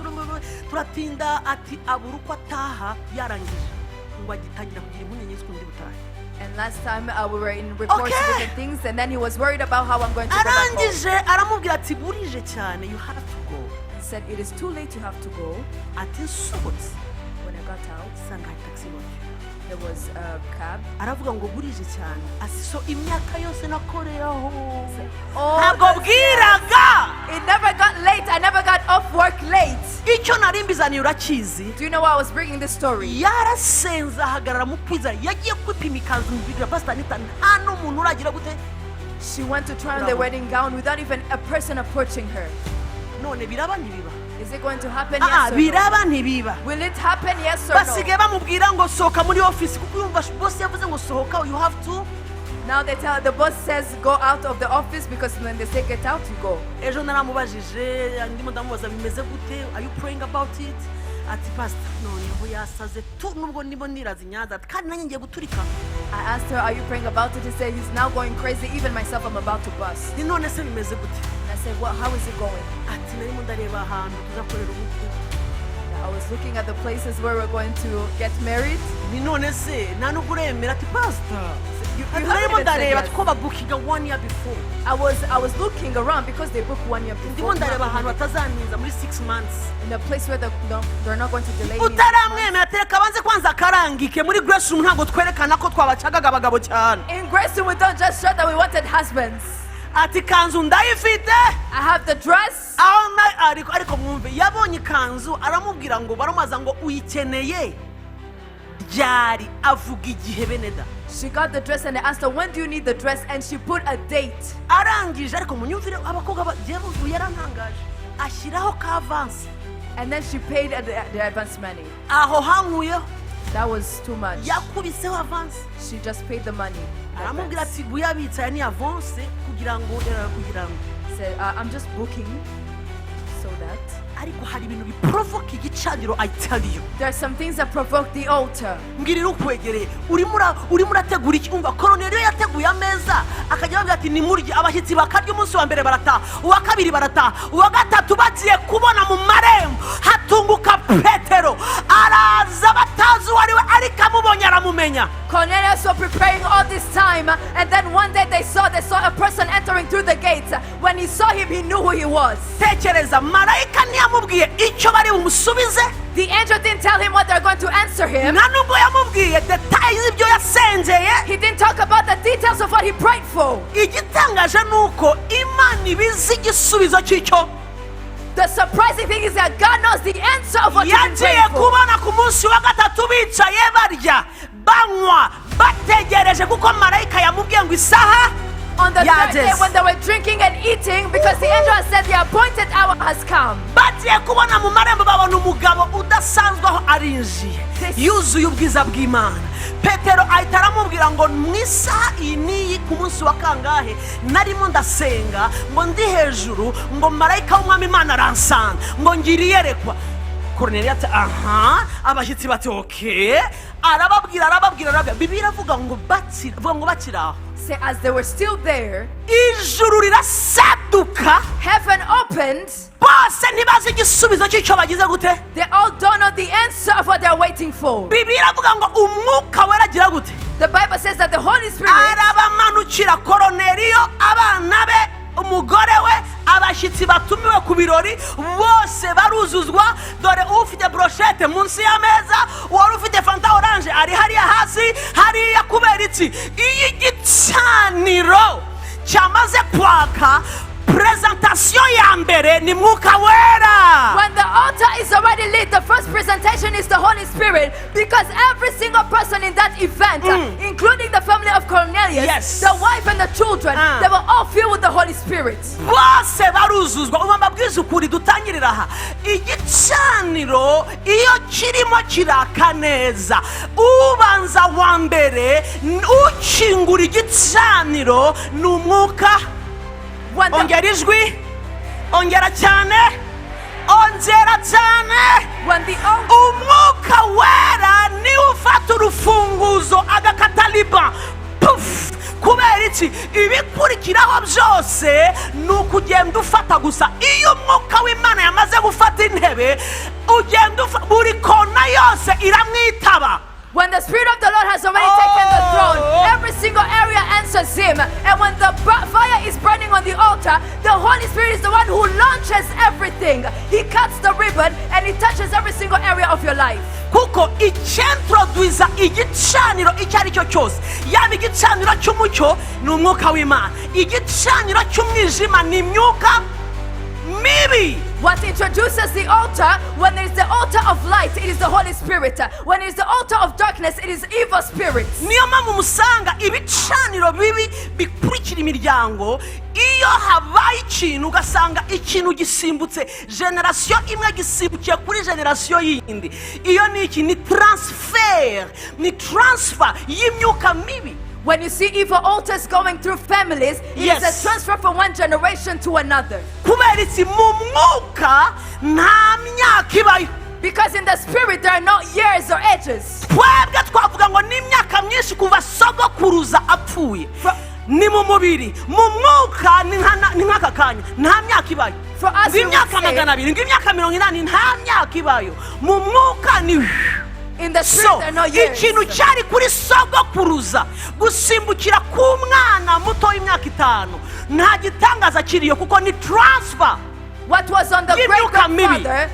turatinda ati abura uko ataha yarangije ngo agitangira kugira impungenge z'ukuntu ndi butahe. And last time we were in reports Okay. different things, and then he was worried about how I'm going to go back home. Arangije aramubwira ati burije cyane you have to go. He said, it is too late, you have to go. Ati nsohotse When I got out, nsanga hari taxi voiture. There was a cab. Aravuga ngo burije cyane ati so imyaka yose nakoreyeho Oh, ntabwo bwiraga. it never got late. I never got off work late. Icyo nari mbizaniye urakizi? Do you know why I was bringing this story? Yarasenze ahagarara mu kwizera yagiye kwipima ikanzu mbibwira pasita Anita nta n'umuntu uragira gute. She went to try on the Bravo. wedding gown without even a person approaching her. None biraba ntibiba? Is it going to happen? Ah, Yes or no? biraba ntibiba? Will it happen? Yes or no? Basigaye bamubwira ngo sohoka muri ofisi kuko yumva boss yavuze ngo sohoka you have to. Now they tell the boss says go out of the office because when they say get out, you go. Ejo naramubajije ndimo ndamubaza bimeze gute are you praying about it ati pastor noneho yasaze tu nubwo ndimo niraza inyanza ati kandi nanjye ngiye guturika. I asked her, are you praying about it? He said he's now going crazy. Even myself, I'm about to bust. Ni none se bimeze gute? And I said, well, how is it going? Ati narimo ndareba ahantu tuzakorera ubukwe. I was looking at the places where we're going to get married. Ni none se nta nubwo uremera ati pastor I said, You haven't Narimo even said ndareba yes. two babookinga one year before. I was looking around because they book one year Ndimo before. ndareba ahantu batazantinza muri 6 months. In a place where no, they're not going to delay me. Utaramwemera tereka abanze kwanza akarangike. Muri Grace Room ntabwo twerekana ko twabacagaga abagabo cyane. In Grace Room, we don't just show that we wanted husbands. Ati ikanzu ndayifite. I have the dress. Aho ariko mwumve, yabonye ikanzu aramubwira ngo baramubaza ngo uyikeneye ryari, avuga igihe beneda. She got the dress and they asked her, "When do you need the dress?" And she put a date. Arangije, ariko munyumvire abakobwa jyewe yarantangaje, ashyiraho ka avance. And then she paid the advance money. Aho hankuyeho. That was too much. Yakubiseho avance. She just paid the money in Aramubwira advance. ati buyabitse aya ni avance kugira ngo Said, "I'm just booking so that." Ariko hari ibintu biprovoka igicaniro, I tell you. There are some things that provoke the altar. Mbwirira ukwegereye, urimo urategura iki? Umva, Koroneliyo yateguye ameza akajya ababwira ati nimurye, abashyitsi bakarya, umunsi wa mbere barataha, uwa kabiri barataha, uwa gatatu bagiye kubona mu marembo hatunguka Petero araza batazi uwo ari we, ariko amubonye aramumenya. Cornelius was preparing all this time, and then one day they saw a person entering through the gates. When he saw him, he knew who he was. Tekereza, marayika ntiyamubwiye icyo bari bumusubize. The angel didn't tell him what they're going to answer him. Nta nubwo yamubwiye détails z'ibyo yasengeye. He didn't talk about the details of what he prayed for. Igitangaje ni uko Imana ibizi igisubizo cy'icyo The surprising thing is that God knows the answer of what you've been yagiye praying for. kubona ku munsi wa gatatu bicaye barya banywa bategereje kuko marayika yamubwiye ngo isaha On the third day, yageze. when they were drinking and eating, because the angel has said the appointed hour has come. Bagiye kubona mu marembo babona umugabo udasanzwe aho arinjiye yuzuye ubwiza bw'Imana. Petero ahita aramubwira ngo mu isaha iyi n'iyi ku munsi wa kangahe narimo ndasenga ngo ndi hejuru ngo marayika w'Umwami Imana aransanga ngo ngire iyerekwa. Koroneliyo ati aha, abashyitsi bati okay. Arababwira, arababwira, arababwira. Bibiliya iravuga ngo bakira, vuga ngo bakiri aho, Say, as they were still there, ijuru rirasaduka. Heaven opened. Bose ntibazi igisubizo cy'icyo bagize gute. They all don't know the answer of what they're waiting for. Bibiliya iravuga ngo Umwuka Wera agira gute? The Bible says that the Holy Spirit Arabamanukira, Koroneliyo, abana be, umugore we, abashyitsi batumiwe ku birori bose baruzuzwa. Dore ufite brochette munsi y'ameza, uwari ufite Fanta orange ari hariya hasi hariya. Kubera iki? Iyo igicaniro cyamaze kwaka, présentation ya mbere ni Mwuka Wera. When the altar is already lit, the first presentation is the Holy Spirit, because every single person in that event, including the family of Cornelius, the wife and the children, they were all filled with the Holy Spirit. Bose baruzuzwa. Ubu mbabwiza ukuri, dutangirira aha, igicaniro iyo kirimo kiraka neza, ubanza wa mbere ukingura igicaniro ni Umwuka. When the, Ongera ijwi, ongera cyane, ongera cyane. When the altar, Umwuka Wera niwe ufata urufunguzo agakata riba pufu. Kubera iki? Ibikurikiraho byose ni ukugenda ufata gusa. Iyo Umwuka w'Imana yamaze gufata intebe, ugenda buri kona yose iramwitaba. When the Spirit of the Lord has already taken the throne, every single area answers Him. And when the fire is burning on the altar, the Holy Spirit is the one who launches everything. He cuts the ribbon and He touches every single area of your life. Kuko icyentroduiza igicaniro icyo ari cyo cyose, yaba igicaniro cy'umucyo, ni Umwuka w'Imana, igicaniro cy'umwijima ni imyuka mibi. What introduces the altar, when there is the altar of light, it is the Holy Spirit. When it is the altar of darkness, it is evil spirits. Niyo mpamvu musanga ibicaniro bibi bikurikira imiryango. Iyo habaye ikintu ugasanga ikintu gisimbutse génération imwe gisimbukiye kuri génération yindi, iyo ni iki? Ni transfert, ni transfer y'imyuka mibi. When you see evil altars going through families, it is a transfer from one generation to another. Kubera iki? Mu mwuka nta myaka ibayo. Because in the spirit, there are no years or ages. Twebwe twavuga ngo ni imyaka myinshi kuva sogokuruza apfuye, ni mu mubiri. Mu mwuka ni nk'aka kanya, nta myaka ibayo. For us, Ngo we would imyaka say- 200, ngo imyaka 80, nta myaka ibayo mu mwuka ni In the spirit, So there are no years. ikintu cyari kuri sogokuruza gusimbukira ku mwana muto w'imyaka 5, nta gitangaza kiriyo, kuko ni transfer What was on the great y'imyuka mibi. grandfather,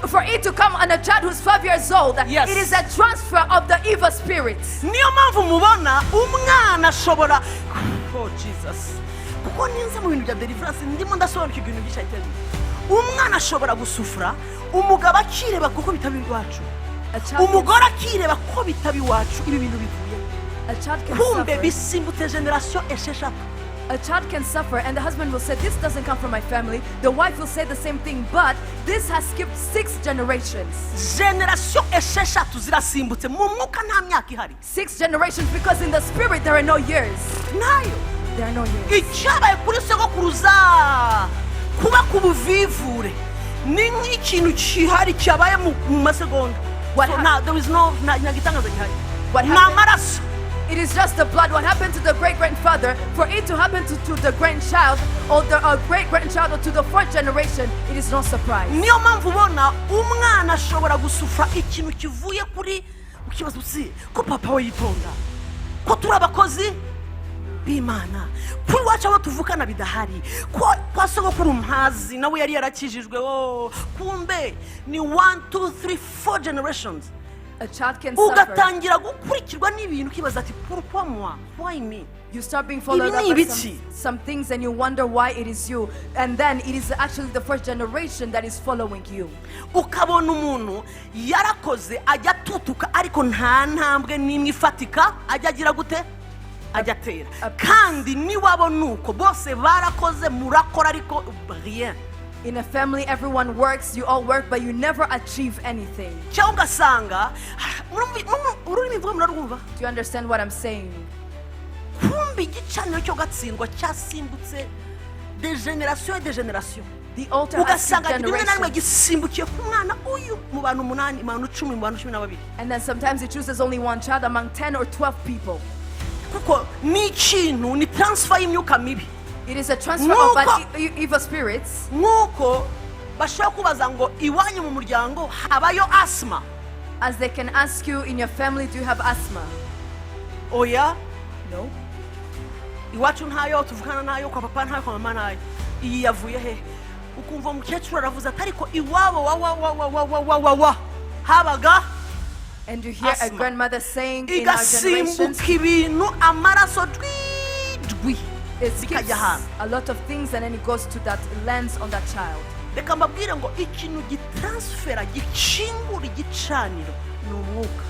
for it to come on a child who's 5 years old, it is a transfer of the evil spirits. Niyo mpamvu mubona umwana ashobora, oh Jesus, kuko ninza mu bintu bya deliverance ndimo ndasobanukirwa ibintu byinshi. I tell you, umwana ashobora gusufura, umugabo akireba kuko bitaba iwacu, umugore akireba ko bitaba iwacu, ibi bintu bivuye A child can kumbe suffer. Bisimbutse génération esheshatu. A child can suffer, and the husband will say, "This doesn't come from my family." The wife will say the same thing, but this has skipped six generations. Génération esheshatu zirasimbutse. Mu mwuka nta myaka ihari. Six generations, because in the spirit there are no years. Ntayo. There are no years. Icyabaye kuri sogokuruza kuba ku buvivure ni nk'ikintu cyihari cyabaye mu masegonda. What So, there is no, nta gitangaza gihari. What Ni happened? amaraso. It is just the blood. What happened to the great grandfather, for it to happen to the grandchild or the great grandchild or to the fourth generation, it is no surprise. Niyo mpamvu ubona umwana ashobora gusufura ikintu kivuye kuri, ukibaza usi ko papa we yitonda, ko turi abakozi b'Imana, ko iwacu abo tuvukana bidahari, ko kwa sogokuru mpazi nawe yari yarakijijwe. Oh, kumbe ni one, two, three, four generations. A child can suffer. Ugatangira gukurikirwa n'ibintu, ukibaza ati: "Pourquoi moi? Why me?" You start being followed Ibi up ni by ibiki? some things and you wonder why it is you. And then it is actually the first generation that is following you. Ukabona umuntu yarakoze, ajya atutuka, ariko nta ntambwe n'imwe ifatika ajya agira gute, ajya atera. Kandi niwabo ni uko bose barakoze, murakora ariko rien. In a family, everyone works, you all work, but you never achieve anything. Cyangwa ugasanga ururimi mvuga murarwumva? Do you understand what I'm saying? Kumbe igicaniro cyo gatsindwa cyasimbutse de génération de génération. The altar has Ugasanga skipped rimwe na rimwe generations. gisimbukiye ku mwana uyu mu bantu umunani, mu bantu 10, mu bantu 12. And then sometimes it chooses only one child among 10 or 12 people. Kuko ni ikintu, ni transfer y'imyuka mibi. It is a transfer of bad Nk'uko- evil spirits. Nk'uko bashobora kubaza ngo iwanyu mu muryango habayo asima? As they can ask you, in your family, do you have asthma? Oya. No. Iwacu ntayo, tuvukana nayo, kwa papa ntayo, kwa mama ntayo, iyi yavuye he? Ukumva umukecuru aravuze ati: "Ariko iwabo wa wa wa wa wa wa wa wa wa habaga." And you hear a Asthma. Grandmother saying, in our generations, Igasimbuka ibintu, amaraso dwi dwi, it skips bikajya ahantu. A lot of things and then it goes to that, lands on that child. Reka mbabwire ngo ikintu gitransfera, gikingura igicaniro ni umwuka.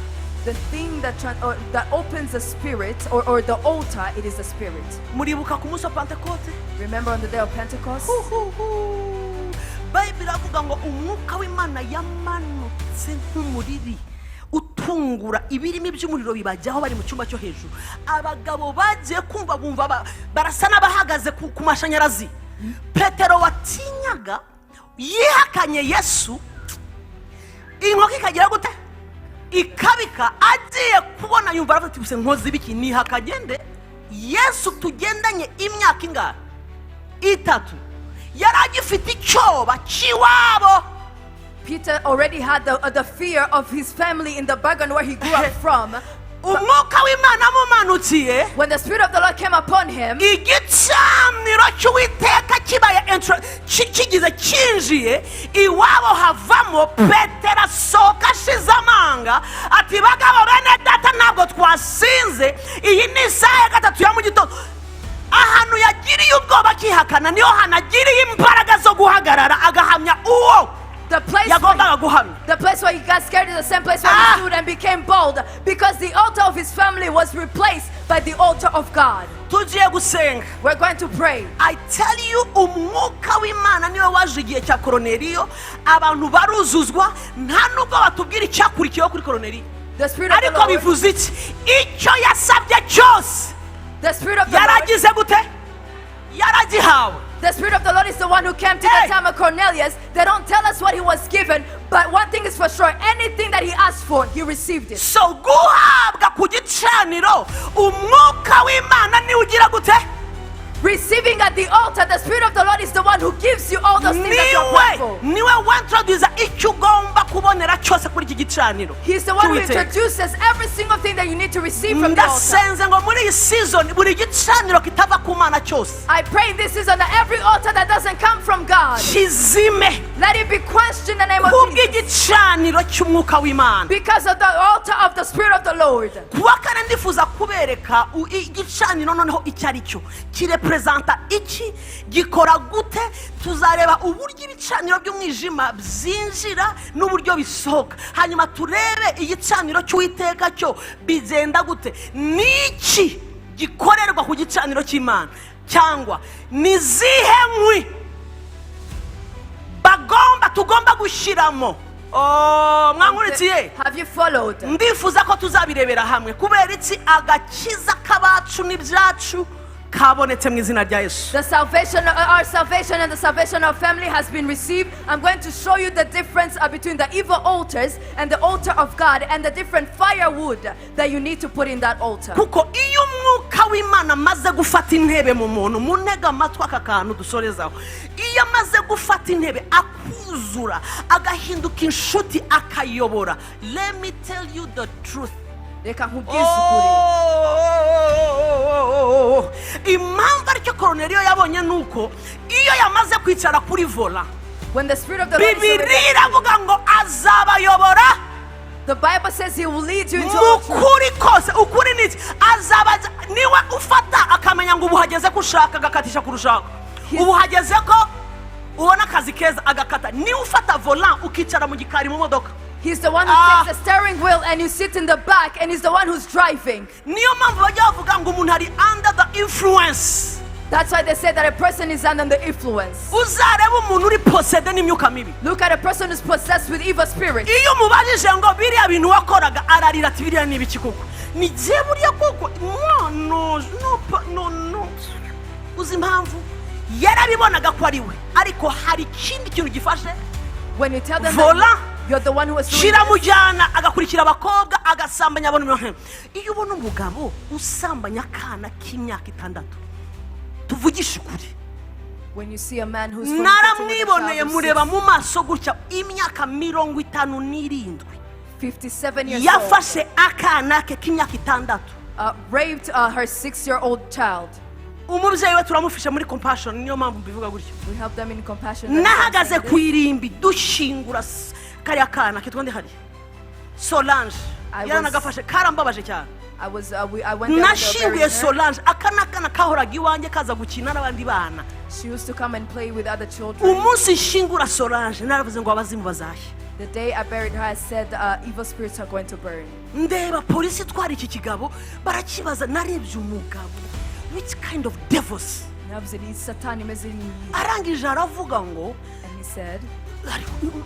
The thing or that opens the spirit or the altar, it is the spirit. Muribuka ku munsi wa Pantekote? Remember on the day of Pentecost? Huhuhu. Bayibuli iravuga ngo umwuka w'Imana yamanutse nk'umuriri utungura, ibirimi by'umuriro bibajyaho bari mu cyumba cyo hejuru. Abagabo bagiye kumva bumva barasa n'abahagaze ku mashanyarazi. Petero watinyaga, yihakanye Yesu, inkoko ikagira gute, ikabika, agiye kubona yumva aravuga ati: "Gusa nkoze ibiki? Nihakagende Yesu tugendanye imyaka ingahe? 3." Yari agifite icyoba cy'iwabo. Peter already had the fear of his family in the background where he grew up from. Umwuka w'Imana amumanukiye, When the Spirit of the Lord came upon him, igicaniro cy'Uwiteka kibaye kigize kinjiye iwabo, havamo Petero, asohoka ashize amanga ati: "Bagabo bene data, ntabwo twasinze, iyi ni isaha ya 3 ya mu gitondo." Ahantu yagiriye ubwoba akihakana niho hanagiriye imbaraga zo guhagarara agahamya uwo the place where yagombaga guhamya. The place where he got scared is the same place where Ah! he stood and became bold, because the altar of his family was replaced by the altar of God. Tugiye gusenga. We're going to pray. I tell you, umwuka w'Imana niwe waje igihe cya Koroneriyo, abantu baruzuzwa. Nta nubwo batubwira icyakurikiyeho kuri Koroneriyo. The Spirit of the Ariko Lord, bivuze iki? Icyo yasabye cyose the Spirit of the Lord, yaragize gute? Yaragihawe. The Spirit of the Lord is the one who came to Hey! the time of Cornelius. They don't tell us what he was given, but one thing is for sure: anything that he asked for, he received it. So guhabwa ku gicaniro, umwuka w'Imana niwe ugira gute? Receiving at the altar, the Spirit of the Lord is the one who gives you all those things that you're Niwe praying for. niwe wintroduza icyo ugomba kubona. kubonera cyose kuri iki gicaniro He's the one who cy'Uwiteka. Introduces every single thing that you need to receive from the altar. Ndasenze ngo muri iyi season buri gicaniro kitava ku Mana cyose I pray in this season that every altar that doesn't come from God, kizime let it be quenched in the name of Jesus. Kubw'igicaniro cy'umwuka w'Imana. Because of the altar of the Spirit of the Lord. Kuwa kane ndifuza kubereka igicaniro noneho icyo ari cyo, kireperezanta iki, gikora gute. Tuzareba uburyo ibicaniro by'umwijima byinjira n'uburyo bisohoka, hanyuma turebe igicaniro cy'Uwiteka cyo bigenda gute, n'iki gikorerwa ku gicaniro cy'Imana, cyangwa ni zihe nkwi bagomba tugomba gushyiramo. Oh, mwankurikiye? Have you followed? Ndifuza ko tuzabirebera hamwe. Kubera iki? Agakiza k'abacu n'ibyacu kabonetse mu izina rya Yesu. The salvation, our salvation and the salvation of family has been received. I'm going to show you the difference between the evil altars and the altar of God and the different firewood that you need to put in that altar. Kuko iyo umwuka w'Imana amaze gufata intebe mu muntu, muntege amatwi aka kantu dusorezaho, iyo amaze gufata intebe akuzura agahinduka inshuti akayobora, let me tell you the truth. Reka nkubwize ukuri. Oh, impamvu aricyo Koroneliyo yabonye ni uko iyo yamaze kwicara kuri volant, When the Spirit of the Lord is Bibiliya already- iravuga ngo azabayobora The Bible says He will lead you into mu all truth. kuri kose. Ukuri ni iki? Azaba niwe ufata akamenya ngo ubu hageze ko ushaka, agakatisha kurushaka. Ubu hageze ko ubona akazi keza, agakata. Niwe ufata volant ukicara mu gikari mu modoka. He's the one who Ah. takes the steering wheel and you sit in the back and he's the one who's driving. Niyo mpamvu bajya bavuga ngo umuntu ari under the influence. That's why they say that a person is under the influence. Uzarebe umuntu uri possédé n'imyuka mibi, Look at a person who's possessed with evil spirits. Iyo umubajije ngo biriya bintu wakoraga, ararira ati biriya ni ibiki koko, ni jye buriya koko? No, no, no, no, no. Uzi impamvu? Yarabibonaga ko ari we, ariko hari ikindi kintu gifashe When you tell them volant, that you're the one who was doing this, kiramujyana agakurikira abakobwa agasambanya abona imirongo. Iyo ubona umugabo usambanya akana k'imyaka 6, tuvugishe ukuri, when you see a man who's fornicating with a naramwiboneye child of mureba six, mu maso gutya, imyaka 57, 57 years old, yafashe akana ke k'imyaka 6, raped her 6-year-old child. Umubyeyi we turamufishe muri Compassion, niyo mpamvu mbivuga gutyo. We help them in Compassion. Nahagaze ku irimbi dushyingura kariya kana kitwa ndihari Solange. Yaranagafashe, karambabaje cyane. I went there when they were Nashyinguye burying her. Solange. Aka ni akana kahoraga iwanjye kaza gukina n'abandi bana. She used to come and play with other children. Umunsi nshingura Solange naravuze ngo abazimu bazahe. The day I buried her, I said, evil spirits are going to burn. Ndeba polisi itwara iki kigabo, barakibaza. Narebye umugabo, which kind of devils? Navuze ni Satani imeze n'iyi. Arangije aravuga ngo And he said, ariko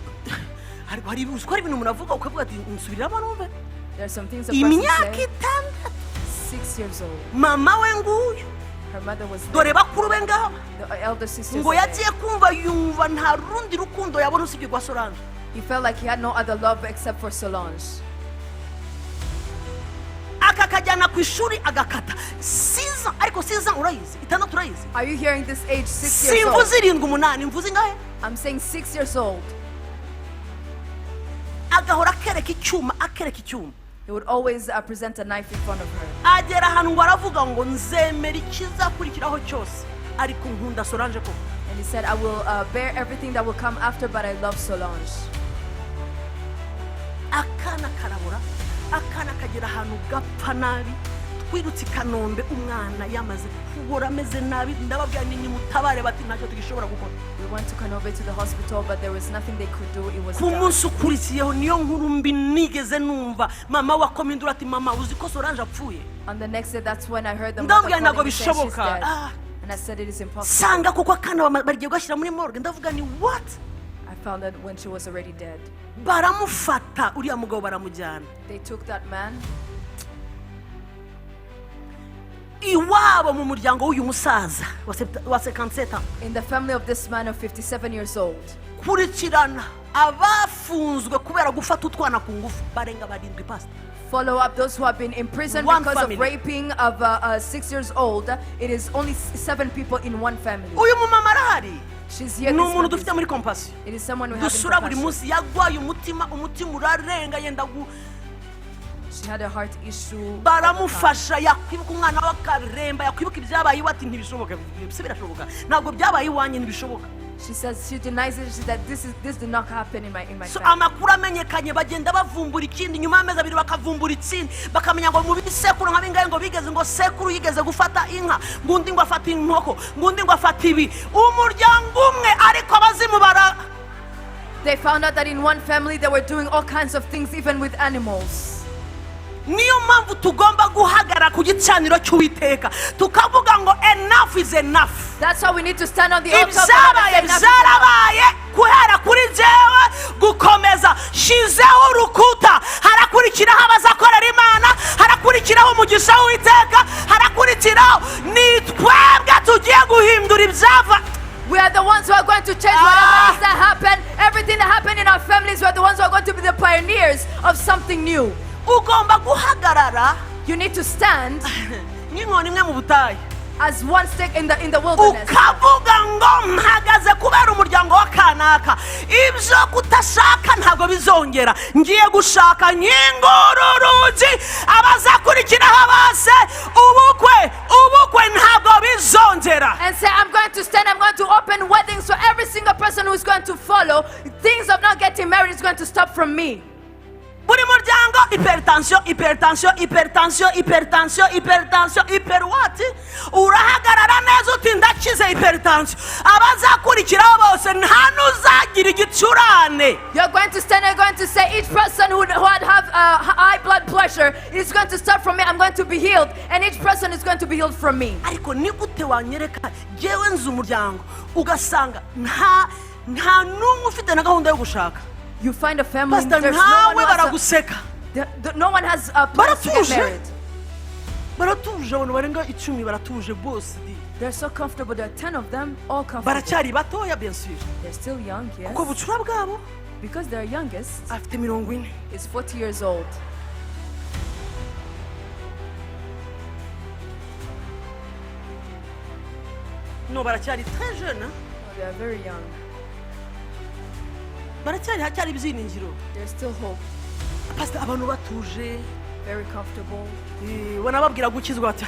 hari uzi ko hari ibintu umuntu avuga ukavuga ati nsubiriramo numve. There are some things a person Imyaka said, 6 6 years old. Mama we nguyu. Her mother was there. Dore bakuru be ngaba. The elder sisters Ngo were there. yagiye kumva yumva nta rundi rukundo yabona usibye rwa Solange. He felt like he had no other love except for Solange. Akakajyana ku ishuri agakata 6, ariko 6 urayizi? 6 urayizi? Are you hearing this age, 6 years old? Simvuze 7, 8, mvuze ingahe? I'm saying 6 years old. Agahora akereka icyuma, akereka icyuma. He would always present a knife in front of her. Agera ahantu ngo aravuga ngo nzemera ikizakurikiraho cyose, ariko nkunda Solange koko. And he said, I will bear everything that will come after, but I love Solange. Akana karabura, akana kagera ahantu gapfa nabi. Twirutse i Kanombe umwana yamaze kubora ameze nabi. Ndababwira ni nimutabare, bati ntacyo tugishobora gukora. We went to Kanombe to the hospital, but there was nothing they could do. It was Ku done. Munsi ukurikiyeho niyo nkuru mbi nigeze numva. Mama wakomindura ati mama, uzi ko Solange apfuye? On the next day, that's when I heard the mother Ndababwira ntabwo calling me saying she's bishoboka. dead. Ah. And I said it is impossible. Sanga kuko akana bagiye kugashyira muri morgue. Ndavuga ni what? I found out when she was already dead. Baramufata uriya mugabo baramujyana. They took that man. Iwabo mu muryango w'uyu musaza wa 57, In the family of this man of 57 years old, kurikirana abafunzwe kubera gufata utwana ku ngufu barenga 7, pasita. Follow up those who have been imprisoned One because family. Of raping of 6 years old. It is only seven people in one family. Uyu mumama arahari. She's here Ni this umuntu morning. dufite muri Compassion. It is someone we have in Dusura buri Compassion. Munsi yagwaye umutima, umutima urarenga yenda gu She had a heart issue. Baramufasha, yakwibuka umwana we akaremba, yakwibuka ibyabaye iwe ati ntibishoboka, se birashoboka, ntabwo byabaye iwanjye, ntibishoboka. She says she denies it. She said this did not happen in my So family. Amakuru amenyekanye bagenda bavumbura ikindi, nyuma y'amezi 2 bakavumbura ikindi, bakamenya ngo mu bisekuru nka bingahe ngo bigeze ngo sekuru yigeze gufata inka, ngo undi ngo afata inkoko, ngo undi ngo afata ibi, umuryango umwe ariko abazimu bara They found out that in one family they were doing all kinds of things, even with animals. Niyo mpamvu tugomba guhagarara ku gicaniro cy'Uwiteka tukavuga ngo enough is enough. That's why we need to stand on the altar of God and Ibyabaye say, "Enough is enough." byarabaye, guhera kuri njyewe gukomeza shizeho urukuta, harakurikiraho abazakorera Imana, harakurikiraho umugisha w'Uwiteka, harakurikiraho ni twebwe tugiye guhindura ibyava. We are the ones who are going to change whatever Ah. it is that happened. Everything that happened in our families, we are the ones who are going to be the pioneers of something new. Ugomba guhagarara You need to stand nk'inkoni imwe mu butayu as one stick in the wilderness. ukavuga ngo mpagaze kubera umuryango wa kanaka, ibyo kutashaka ntabwo bizongera, ngiye gushaka nkingura urugi, abazakurikiraho bose ubukwe, ubukwe ntabwo bizongera. And say, "I'm going to stand, I'm going to open weddings for every single person who is going to follow. Things of not getting married is going to stop from me." Buri muryango hypertension, hypertension, hypertension, hypertension, hypertension, hyper what? Urahagarara neza uti ndakize hypertension, abazakurikiraho bose nta n'uzagira igicurane. You're going to stand and you're going to say, each person who had have high blood pressure is going to start from me. I'm going to be healed. And each person is going to be healed from me. Ariko ni gute wanyereka jyewe nzi umuryango ugasanga nta n'umwe ufite na gahunda yo gushaka? You find a family, Pastor, there's no one, ntawe who has a, baraguseka. no one has a plan to get Baratuje. Married. Baratuje, abantu barenga 10 baratuje bose di. They're so comfortable. There are 10 of them, all comfortable. Baracyari batoya, bien sûr. They're still young, yes. Kuko bucura bwabo Because their youngest afite 40. Is 40 years old. No, baracyari très jeune, hein? No, they are very young. Baracyari, hacyari ibyiringiro. There's still hope. Pastor, abantu batuje. Very comfortable. Eh, banababwira gukizwa bati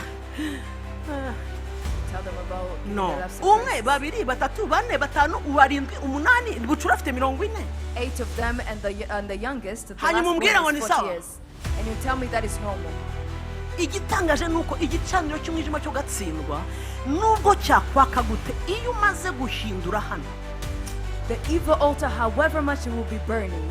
Tell them about no. their lives of Umwe, Christ. Babiri, batatu, bane, batanu, barindwi, umunani, bucura afite 40. Eight of them and the youngest, the Hanyuma last umbwire ngo one ni is 40 sawa. Years. And you tell me that is normal. Igitangaje ni uko igicaniro cy'umwijima cyo gatsindwa nubwo cyakwaka gute iyo umaze guhindura hano. The evil altar, however much it will be burning,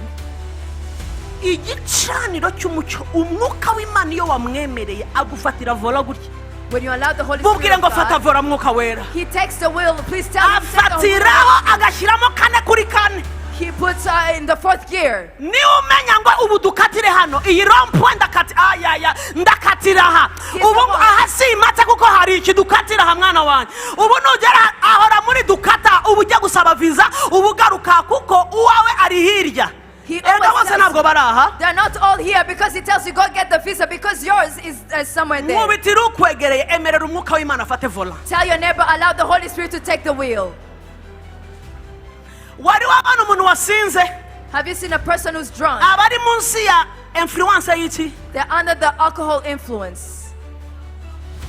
Igicaniro cy'umucyo, umwuka w'Imana iyo wamwemereye agufatira volant gutya. When you allow the Holy Spirit Mubwire of ngo fata God, volant, mwuka wera. He takes the wheel. Please tell him, take the wheel. Afatiraho agashyiramo kane kuri kane. He puts in the fourth gear. Niba umenya ngo ubu dukatire hano iyi rond-point ndakati ayaya ndakatira aha ubu ngo aha si imata kuko hari iki dukatira aha mwana wanjye, ubu nugera ahora muri dukata ubu ujya gusaba viza ubu ugaruka kuko uwawe ari hirya. He Erega always bose tells ntabwo bari aha. They're not all here because he tells you go get the visa because yours is somewhere there. Nkubitira ukwegereye, emerera umwuka w'Imana afate volant. Tell your neighbor, allow the Holy Spirit to take the wheel. Wari wabona umuntu wasinze? Have you seen a person who's drunk? Aba ari munsi ya influence y'iki? They're under the alcohol influence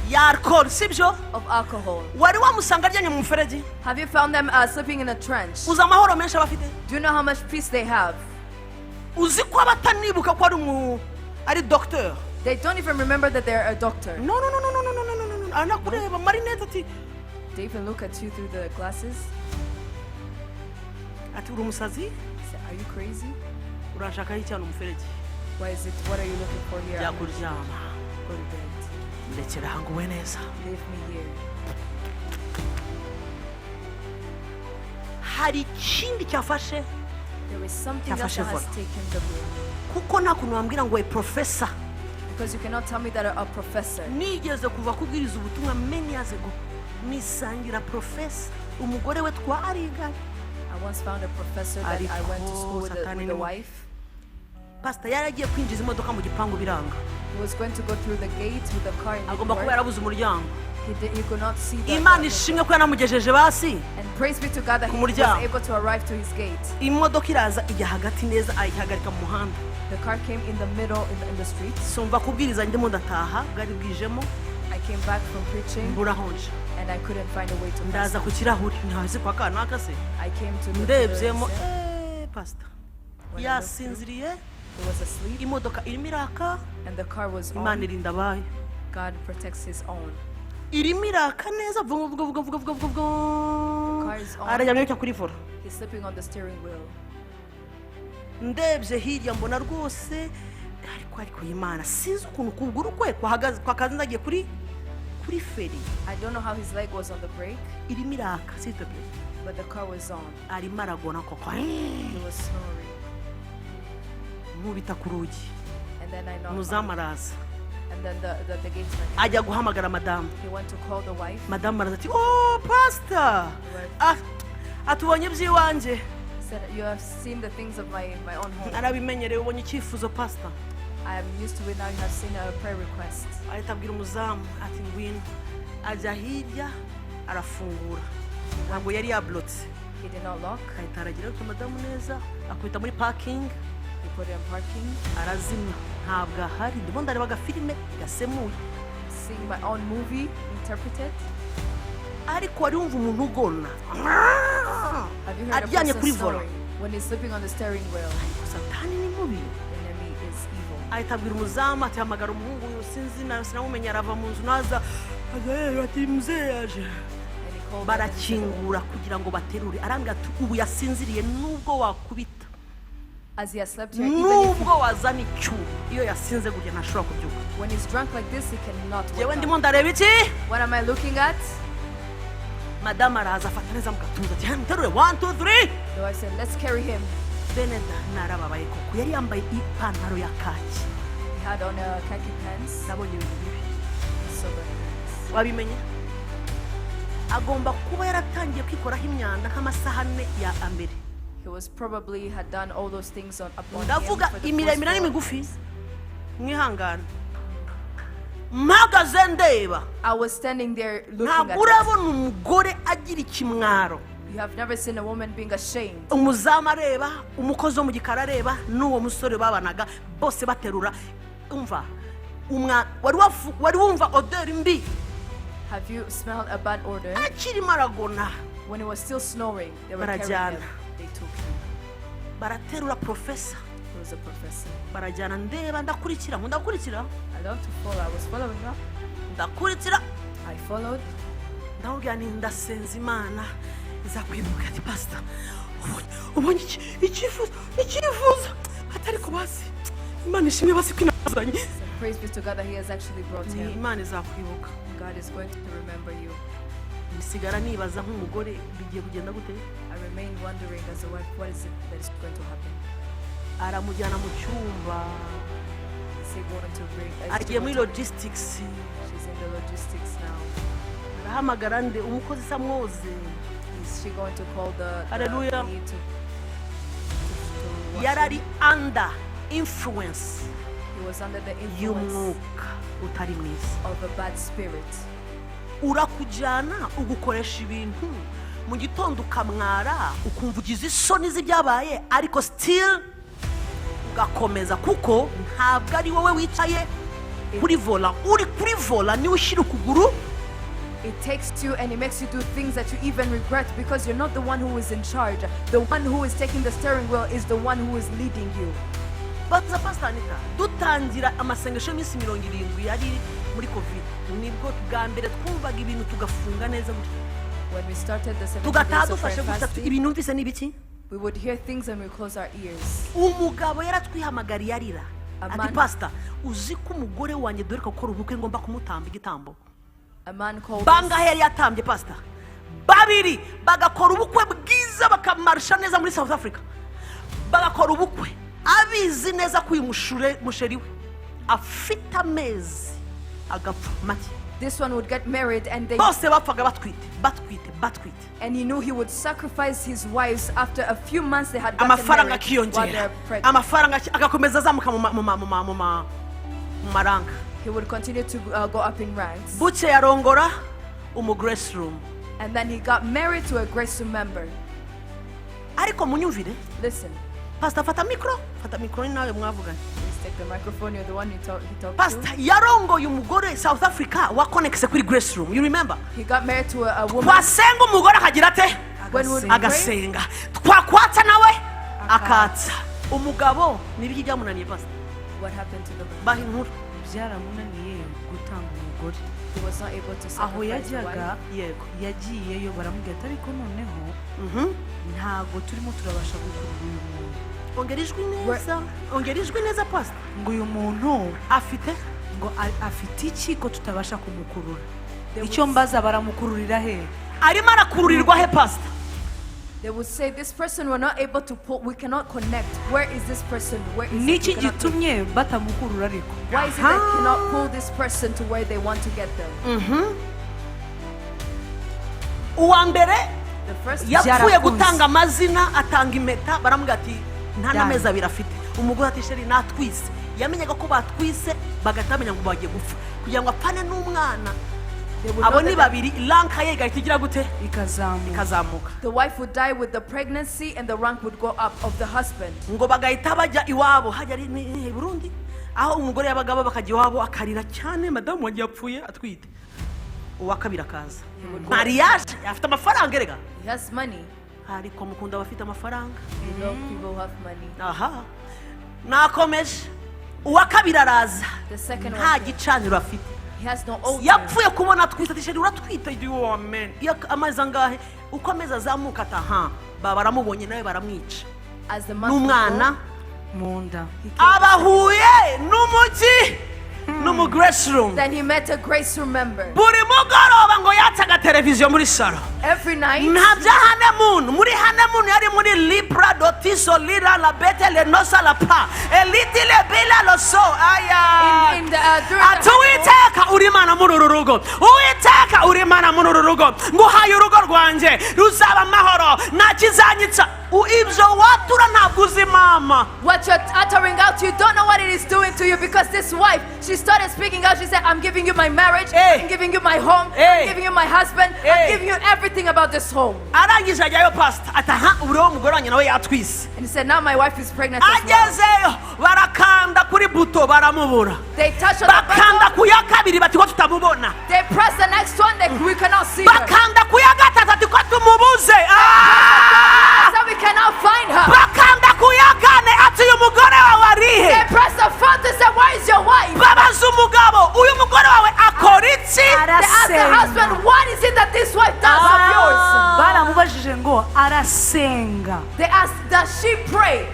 Ya alcohol, sibyo? Of alcohol. Wari wamusanga aryamye mu muferege? Have you found them sleeping in a trench? Uzi amahoro menshi aba afite? Do you know how much peace they have? Uzi ko abatanibuka ko ari umu ari docteur? They don't even remember that they're a doctor. No, no, no, no, no, no, no, no, no, no, anakureba marinete ati They even look at you through the glasses. Ati uri umusazi? Say, "Are you crazy? Urashakaho icyana umuferege? Why is it? What are you looking for here? Jya kuryama. Go to bed. Ndekera aha nguwe neza. Leave me here." Hari ikindi cyafashe. There is something else Cyafashe that has volant. Taken the wheel. Kuko nta kuntu wambwira ngo we professor. Because you cannot tell me that a professor. Nigeze kuva kubwiriza ubutumwa many years ago nisangira professor umugore we twariganye. I once found a professor that I went to school with, Ariko with a Satani wife. Pasita yari agiye kwinjiza imodoka mu gipangu biranga. He was going to go through the gate with the car and it Agomba kuba worked. yarabuze umuryango. He could not see the, Imana ishimwe ko yanamugejeje basi And praise be to God that ku he was muryango. Able to arrive to his gate. Imodoka iraza ijya hagati neza ayihagarika mu muhanda. The car came in the middle in the street. Sumva kubwiriza ndimo ndataha bwari bwijemo. I came back from preaching Mbura honje and I couldn't find a way to pass. Ndaza ku kirahuri ntazi kwa kanaka se. I came to the Ndebyemo to the- eh, pasita When I looked through, yasinziriye. he was asleep Imodoka irimo iraka. And the car was Imana on. irinda abayo. God protects his own. Irimo iraka neza vuga vuga vuga vuga vuga vuga. The car is on. Araryamye gutya kuri volant. He's sleeping on the steering wheel. Ndebye hirya mbona rwose ariko Imana sinzi ukuntu ukuguru kwe kwahagaze kwakazindagiye kuri feri. I don't know how his leg was on the brake, Irimo iraka, s'il te plaît. But the car was on. Arimo aragona koko. He was snoring. Nkubita ku rugi. And then I knocked. Umuzamu araza. And then the gatesman, Ajya guhamagara madamu. He went to call the wife. Madamu araza ati oh pasita ah, atubonye iby'iwanjye. Said, "You have seen the things of my own home." Arabimenyereye ubonye icyifuzo pasita. I am used to it now. You have seen a prayer request. Ahita abwira umuzamu ati ngwino ajya hirya arafungura ntabwo yari yaburotse. He did not lock. Ahita aragira ati madamu neza akubita muri parking. He put it in parking. Arazimya ntabwo ahari ndimo ndareba agafilime gasemuye. Seeing my own movie interpreted. Ariko wari wumva umuntu ugona Have you heard a aryamye person kuri volant? snoring when he's sleeping on the steering wheel? Satani ni mubi. The enemy is evil. Ahita abwira umuzamu ati hamagara umuhungu uyu sinzi na sinamumenya arava mu nzu naza aza ati muzehe yaje. And he called them and he said, Barakingura kugira ngo baterure arambwira ati ubu yasinziriye nubwo wakubita As he has slept here, even if nubwo wazana icyuma iyo yasinze gutya ntashobora kubyuka. When he's drunk like this, he cannot Yewe wake ndimo up. ndareba iki? What am I looking at? Madamu araza afata neza mu gatuza ati muterure, one, two, three. The wife said, "Let's carry him." Beneda narababaye koko yari yambaye ipantaro ya kaki. He had on a khaki pants. Nabonye ibintu bibi. So bad things. Wabimenye agomba kuba yaratangiye kwikoraho imyanda nk'amasaha 4 ya mbere. He was probably had done all those things on upon him Ndavuga for the imiremire first 4 n'imigufi. hours. Mwihangane mpagaze ndeba. I was standing there looking Ntabwo at it. urabona umugore agira ikimwaro. You have never seen a woman being ashamed. Umuzamu areba umukozi wo mu gikari areba n'uwo musore babanaga bose baterura umva wari wumva odeur mbi? Have you smelled a bad odor? Akirimo aragona. When he was still snoring, they were carrying Barajyana. Him. They took him. Baraterura profesa. He was a professor. Barajyana ndeba ndakurikira ndakurikira. I love to follow. I was following up. Ndakurikira. I followed. Ndamubwira nti ndasenza Imana izakwibuka ati pasita ubonye icyifuzo atari ko basi Imana ishimwe basi ko inazanye. So praise be to God that He has actually brought Ni him. Imana izakwibuka. God is going to remember you. Bisigara nibaza nk'umugore bigiye kugenda gute? I remain wondering as a wife, what is it that is going to happen? Aramujyana mu cyumba. Is he going to bring? Is she Agiye muri going to- logistics. She's in the logistics now. Arahamagara nde umukozi samwoze. Is she going to call the Hallelujah. maid to wash Yari him? ari under influence He was under the influence y'umwuka utari mwiza. Of a bad spirit. Urakujyana ugukoresha ibintu mu gitondo ukamwara ukumva ugize isoni z'ibyabaye ariko still ugakomeza kuko ntabwo ari wowe wicaye kuri volant uri kuri volant niwe ushyira ukuguru. It takes you and it makes you do things that you even regret because you're not the one who is in charge. The one who is taking the steering wheel is the one who is leading you. Baza Pastor Anita dutangira amasengesho y'iminsi 70 yari muri COVID nibwo bwa mbere twumvaga ibintu tugafunga neza gutya. When we started the 70 Tugataha days of prayer dufashe and gutya fasting, ibintu numvise ni ibiki? We would hear things and we close our ears. Umugabo yaratwihamagariye arira ati Amani. pasita uzi ko umugore wanjye dore ko gukora ubukwe ngomba kumutamba igitambo. A man called us. Bangahe yari yatambye pasita? Babiri bagakora ubukwe bwiza bakamarisha neza muri South Africa bagakora ubukwe abizi neza ko uyu musheri we afite amezi agapfa make. This one would get married, and they Bose bapfaga batwite, batwite, batwite. And he knew he would sacrifice his wives after a few months they had gotten Amafaranga married while akiyongera, they're pregnant. amafaranga agakomeza azamuka mu ma- mu ma- mu ma- mu ma- mu maranka. He would continue to go up in ranks. Buke yarongora umu grace room. And then he got married to a Grace Room member. Ariko munyumvire. Listen, Pastor, fata mikoro, fata mikoro, ni nawe mwavuganye. Please take the microphone. You're the one he talked to. Pastor yarongoye umugore South Africa wakonekise kuri Grace Room, you remember? He got married to a woman. Twasenga umugore akagira ate? When we would pray, Agasenga. Twakwatsa nawe akatsa. Umugabo nibiki byamunaniye, pastor? What happened to the man? Baha inkuru. Byaramunaniye gutanga umugore. He was not able to Aho sacrifice the yajyaga wife. Yagiyeyo baramubwira ati ariko noneho ntago turimo turabasha gukurura uyu muntu. Ongera ijwi neza, ongera ijwi neza, pastor. Ngo uyu muntu afite ngo afite iki ko tutabasha kumukurura? They Icyo would- mbaza, baramukururira he? Arimo arakururirwa he, pastor? They would say, "This person we're not able to pull, we cannot connect. Where is this person? Where is it? Niki We cannot pull." gitumye batamukurura ariko? Why is it they cannot pull this person to where they want to get them? Uwa mbere The first yapfuye Byarakunze. gutanga amazina, atanga impeta, baramubwira ati nta Done. n'amezi 2 afite. Umugore ati chéri, natwise. Yamenyaga ko batwise, bagahita bamenya ngo bagiye gupfa kugira ngo apfane n'umwana. They would Abo know ni that babiri, rank ye igahita igira gute? Ikazamuka. Ikazamuka. the wife would die with the pregnancy and the rank would go up of the husband. Ngo bagahita bajya iwabo, hajya ari ni i Burundi aho umugore yabaga aba, bakajya iwabo akarira cyane, madamu wanjye yapfuye atwite. Uwa kabiri akaza, mariage, afite amafaranga erega. He has money. Ariko mukunda abafite amafaranga. You know people who have money. Aha nakomeje, uwa kabiri araza, The second nta one came. gicaniro afite. He has no altar. Yapfuye kubona atwite, ati chéri, uratwite? Yo amen. Iyo amezi angahe? Uko amezi azamuka, ataha baba baramubonye nawe baramwica As the month would n'umwana go, Mu nda. he came. Abahuye n'umujyi n'umu grace room. Then he met a Grace Room member. Buri mugoroba ngo yatsaga televiziyo muri salo. Every night, Nta bya honeymoon. Muri honeymoon yari muri libra dotiso lira la bete le nosa la pa eliti le bila lo so aya. during the Ati honeymoon, Uwiteka, uri Imana muri uru rugo, Uwiteka, uri Imana muri uru rugo, nguhaye urugo rwanjye, ruzaba amahoro, nta kizanyitsa. Ibyo watura ntabwo uzi mama. What you're uttering out, you don't know what it is doing to you, because this wife, she started speaking out. She said, "I'm giving you my marriage, Hey. I'm giving you my home, Hey. I'm giving you my husband, Hey. I'm giving you everything about this home." Arangije ajyayo, pasita, ataha uriho umugore wanjye nawe yatwise. And he said, "Now my wife is pregnant as well." Agezeyo barakanda kuri buto, baramubura. They touch on the Bakanda button, ku ya kabiri, bati ko tutamubona? they press the next one, we cannot see her. Bakanda ku ya gatatu, ati ko tumubuze? Ah! So we cannot find her. Bakanda ku ya kane, ati uyu mugore wawe arihe? They press the fourth and say, "Where is your wife?" Babaza umugabo, uyu mugore wawe akora iki? They ask the Arasenga. husband, "What is it that this wife does of yours?" Baramubajije ngo arasenga? They ask, "Does she pray?"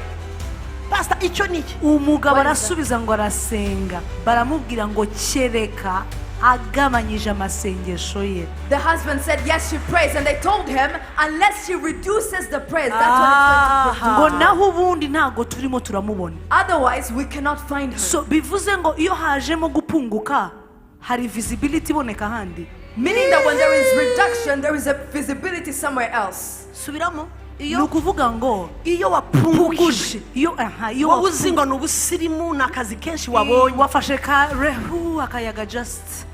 Pastor, icyo ni iki? Umugabo What is that? arasubiza ngo arasenga. Baramubwira ngo kereka agabanyije amasengesho ye. The husband said, "Yes, she prays." And they told him, "Unless she reduces the prayers, that's when it's going to Ngo naho ubundi ntabwo turimo turamubona. Otherwise, we cannot find her." So bivuze ngo iyo hajemo gupunguka hari visibility iboneka ahandi. Meaning that when there is reduction, there is a visibility somewhere else. Subiramo. Ni Iyo ukuvuga ngo iyo wapunguje, punguje iyo, aha, iyo wowe uzi ngo ni ubusirimu, ni akazi kenshi wabonye, wafashe ka rehu akayaga, just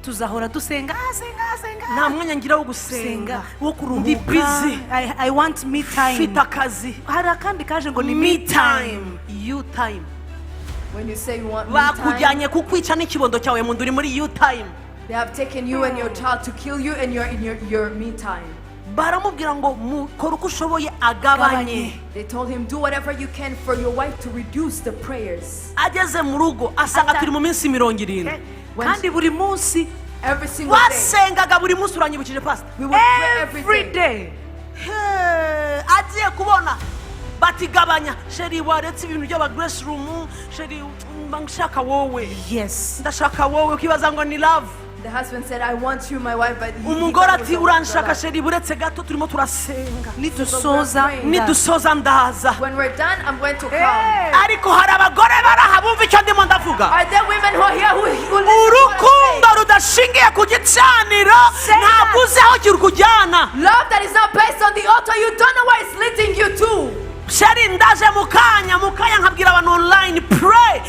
tuzahora dusenga, ah, senga, senga. Nta mwanya ngira wo Gusenga gusenga, wo ndi kuruhuka. busy. I want me time. Mfite akazi. Hari akandi kaje ngo ni Me time, you time. When you say you want me time, Bakujyanye kukwica n'ikibondo cyawe mu nda, uri muri you time. They have taken you and your child to kill you, and you're in your me time. Baramubwira ngo mukore uko ushoboye agabanye. Agabanye. They told him, "Do whatever you can for your wife to reduce the prayers." Ageze mu rugo asanga turi mu minsi 70. Kandi buri munsi. Every single day. Wasengaga buri munsi, uranyibukije, pastor. We would pray every Every day. day. He, agiye kubona batigabanya, chéri, waretse ibintu by'aba grace room, chéri, mba nshaka wowe. Yes. Ndashaka wowe, ukibaza ngo ni love. The husband said, "I want you, my wife," but he Umugore thought it ati was uranshaka love. Chéri, buretse gato, turimo turasenga. Nidusoza. Nidusoza ndaza. When we're done, I'm going to come. Hey. Ariko hari abagore baraha bumva icyo ndimo ndavuga. Are there women who are here who listen to what I'm Urukundo saying? rudashingiye ku gicaniro, Say that. ntabwo uzi aho kirukujyana. Love that is not based on the altar, you don't know where it's leading you to. Chéri, ndaje mu kanya, mu kanya nkabwira abantu online, pray,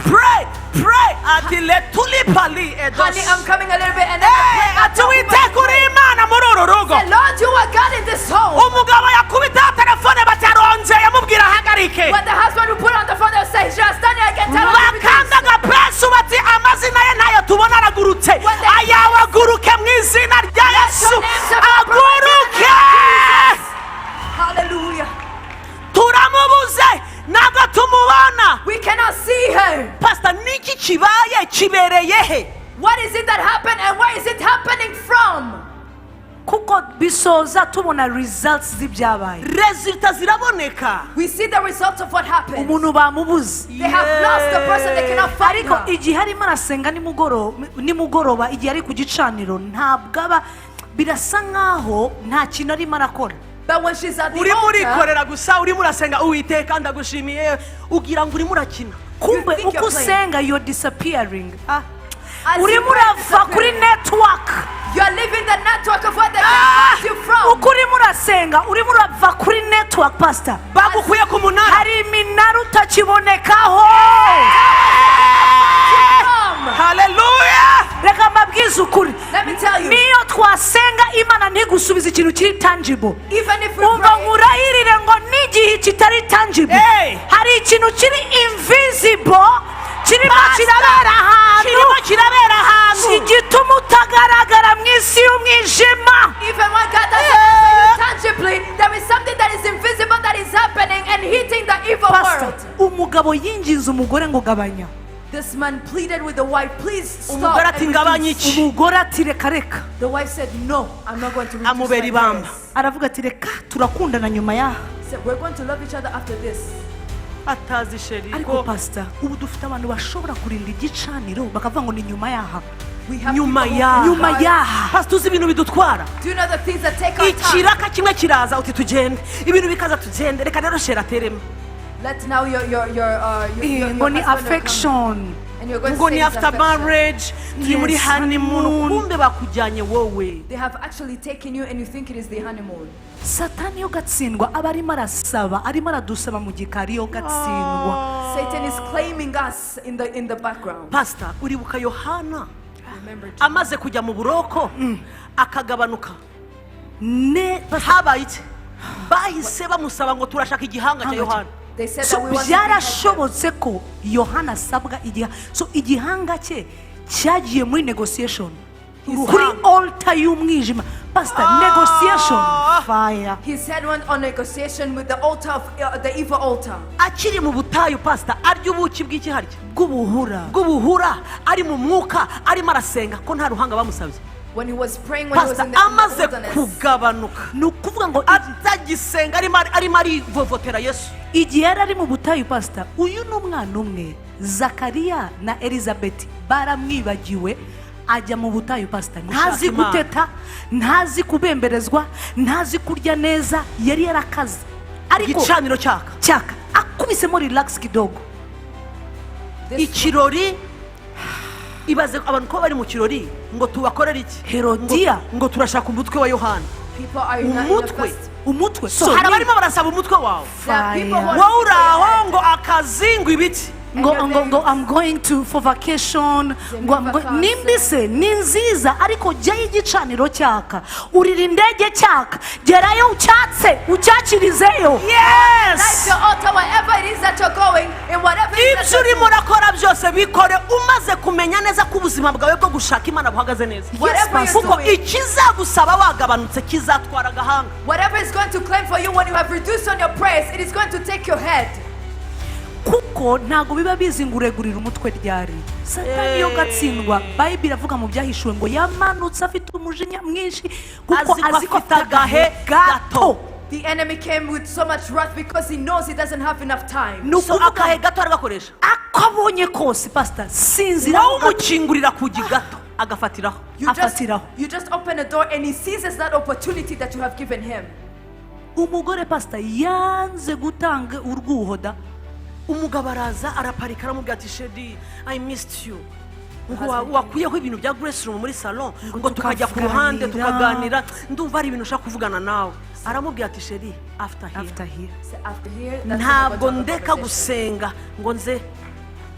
pray, pray, ati letulipali. Honey, I'm coming a little bit and then I pray. Ati Witeka, uri Imana muri uru rugo. Say, Lord, you are God in this home. Umugabo yakubitaho telefone batarongeye amubwira ahagarike. When the husband will put on the phone, they'll say, just stand here again, tell her to Bakanda agapesu bati amazina ye ntayo tubona, aragurutse. Ayawe aguruke mu izina rya Yesu, aguruke. Hallelujah. Turamubuze, ntabwo tumubona. We cannot see her. Pasita, niki kibaye? Kibereye he? What is it that happened and where is it happening from? Kuko bisoza tubona results z'ibyabaye. Résultats ziraboneka. We see the results of what happened. Umuntu bamubuze. They have lost the person, they cannot find Ariko her. igihe arimo arasenga nimugoroba, nimugoroba, igihe ari ku gicaniro, ntabwo aba, birasa nkaho nta kintu arimo arakora. But when she's at the Urimo altar, urikorera gusa, urimo urasenga, Uwiteka ndagushimiye, ugira ngo urimo urakina. Kumbe You think uko you're playing. usenga, you're disappearing. Ah. As you Urimo pray, urava kuri disappearing. network. You're leaving the network of where they Ah! can find you from. Uko urimo urasenga, urimo urava kuri network, pastor. Bagukuye ku munara. Hari iminara utakibonekaho. From. Haleluya. Reka mbabwize ukuri. Let me tell you, Niyo twasenga Imana ntigusubize ikintu kiri tangible, even if we umva, pray, nkurahirire ngo n'igihe kitari tangible, Hey! hari ikintu kiri invisible kirimo Pastor, kirabera ahantu, kirimo kirabera ahantu gituma utagaragara mu isi y'umwijima. Even when God doesn't answer you tangibly, there is something that is invisible that is happening and hitting the evil Pastor, world. umugabo yinginze umugore ngo gabanya. This man pleaded with the wife, please stop Umugore ati and ngabanye reduce. iki? Umugore ati reka, reka. The wife said, no, I'm not going to reduce Amubera my ibamba. prayers. Aravuga ati reka, turakundana nyuma yaha. He said, we're going to love each other after this. Atazi chéri Ariko ko pastor, ubu dufite abantu bashobora kurinda igicaniro bakavuga ngo ni nyuma yaha. We have Nyuma people who yaha. Nyuma yaha. Pastor, uzi ibintu bidutwara? Do you know the things that take our time? Ikiraka kimwe kiraza, uti tugende, ibintu bikaza, tugende, reka rero chéri ateremo. Let now your Ngo ni husband will come. affection. And you're going Ngo to say ni it's after affection. marriage, turi muri Yes, honeymoon. honeymoon. Kumbe bakujyanye wowe. They have actually taken you and you think it is the honeymoon. Satani yo gatsindwa, aba arimo arasaba, arimo aradusaba mu gikari, yo gatsindwa. Satan is claiming us in the background. Pastor, uribuka Yohana Remember John. amaze kujya mu buroko akagabanuka, Ne habaye iki? Bahise bamusaba ngo turashaka igihanga cya Yohana. They said So that we want to be like them. byarashobotse ko Yohana asabwa igiha, so igihanga cye cyagiye muri negotiation kuri altar y'umwijima, pastor. Negotiation fire. His head went on negotiation with the altar of the evil altar. Akiri mu butayu, pastor, arya ubuki bw'iki harya? Bw'ubuhura. Bw'ubuhura, ari mu mwuka, arimo arasenga, ko nta ruhanga bamusabye? When he was praying, when he was Pastor, in the amaze wilderness, kugabanuka, Ni ukuvuga ngo atagisenga, arimo arivovotera Yesu. Igihe yari ari mu butayu, pastor, uyu ni umwana umwe, Zakariya na Elizabeth baramwibagiwe, ajya mu butayu, pastor, ntazi Gushaka Imana. guteta, ntazi kubemberezwa, ntazi kurya neza, yari yarakaze, ariko Igicaniro cyaka. Cyaka, akubisemo relax kidogo. This Ikirori, ibaze abantu ko bari mu kirori ngo tubakorere iki? Herodiya. Ngo turashaka umutwe wa Yohana. People are not in the Umutwe. first. Umutwe. So hari abarimo barasaba umutwe wawe. There are people who are Wowe uri aho ngo akazi, ngo ibiki. Ngo I'm going to for vacation, ngo I'm Vacances. Nimbi se ni nziza, ariko jyayo igicaniro cyaka, urira indege cyaka, gerayo ucyatse, ucyakirizeyo. Light Yes. your altar wherever it is that you're going, in whatever it is Ibyo that you're urimo doing. urakora byose, bikore umaze kumenya neza ko ubuzima bwawe bwo gushaka Imana buhagaze neza. Whatever you're Kuko doing. ikizagusaba wagabanutse kizatwara agahanga. Whatever is going to claim for you when you have reduced on your prayers, it is going to take your head. Kuko ntabwo biba bizi ngo uregurira umutwe ryari. Satani yo gatsindwa, Bayibiri iravuga mu Byahishuwe ngo yamanutse afite umujinya mwinshi kuko Azi ko azi ko afite agahe gato. The enemy came with so much wrath because he knows he doesn't have enough time. Ni So ukuvuga akahe gato aragakoresha. ako abonye kose, pastor, sinzira. Wowe umukingurira kugi gato, agafatiraho. You just, Afatiraho. you just open a door and he seizes that opportunity that you have given him. Umugore, pastor, yanze gutanga urwuho da. Umugabo araza, araparika, aramubwira ati chéri, I missed you. Ngo wakuyeho ibintu bya Grace Room muri salon, ngo tukajya ku ruhande tukaganira. Tukaganira, ndumva hari ibintu ushaka kuvugana nawe. Aramubwira ati: "Chéri, after here." After here. So after here, that's when we're Ntabwo going to have a ndeka conversation. gusenga ngo nze,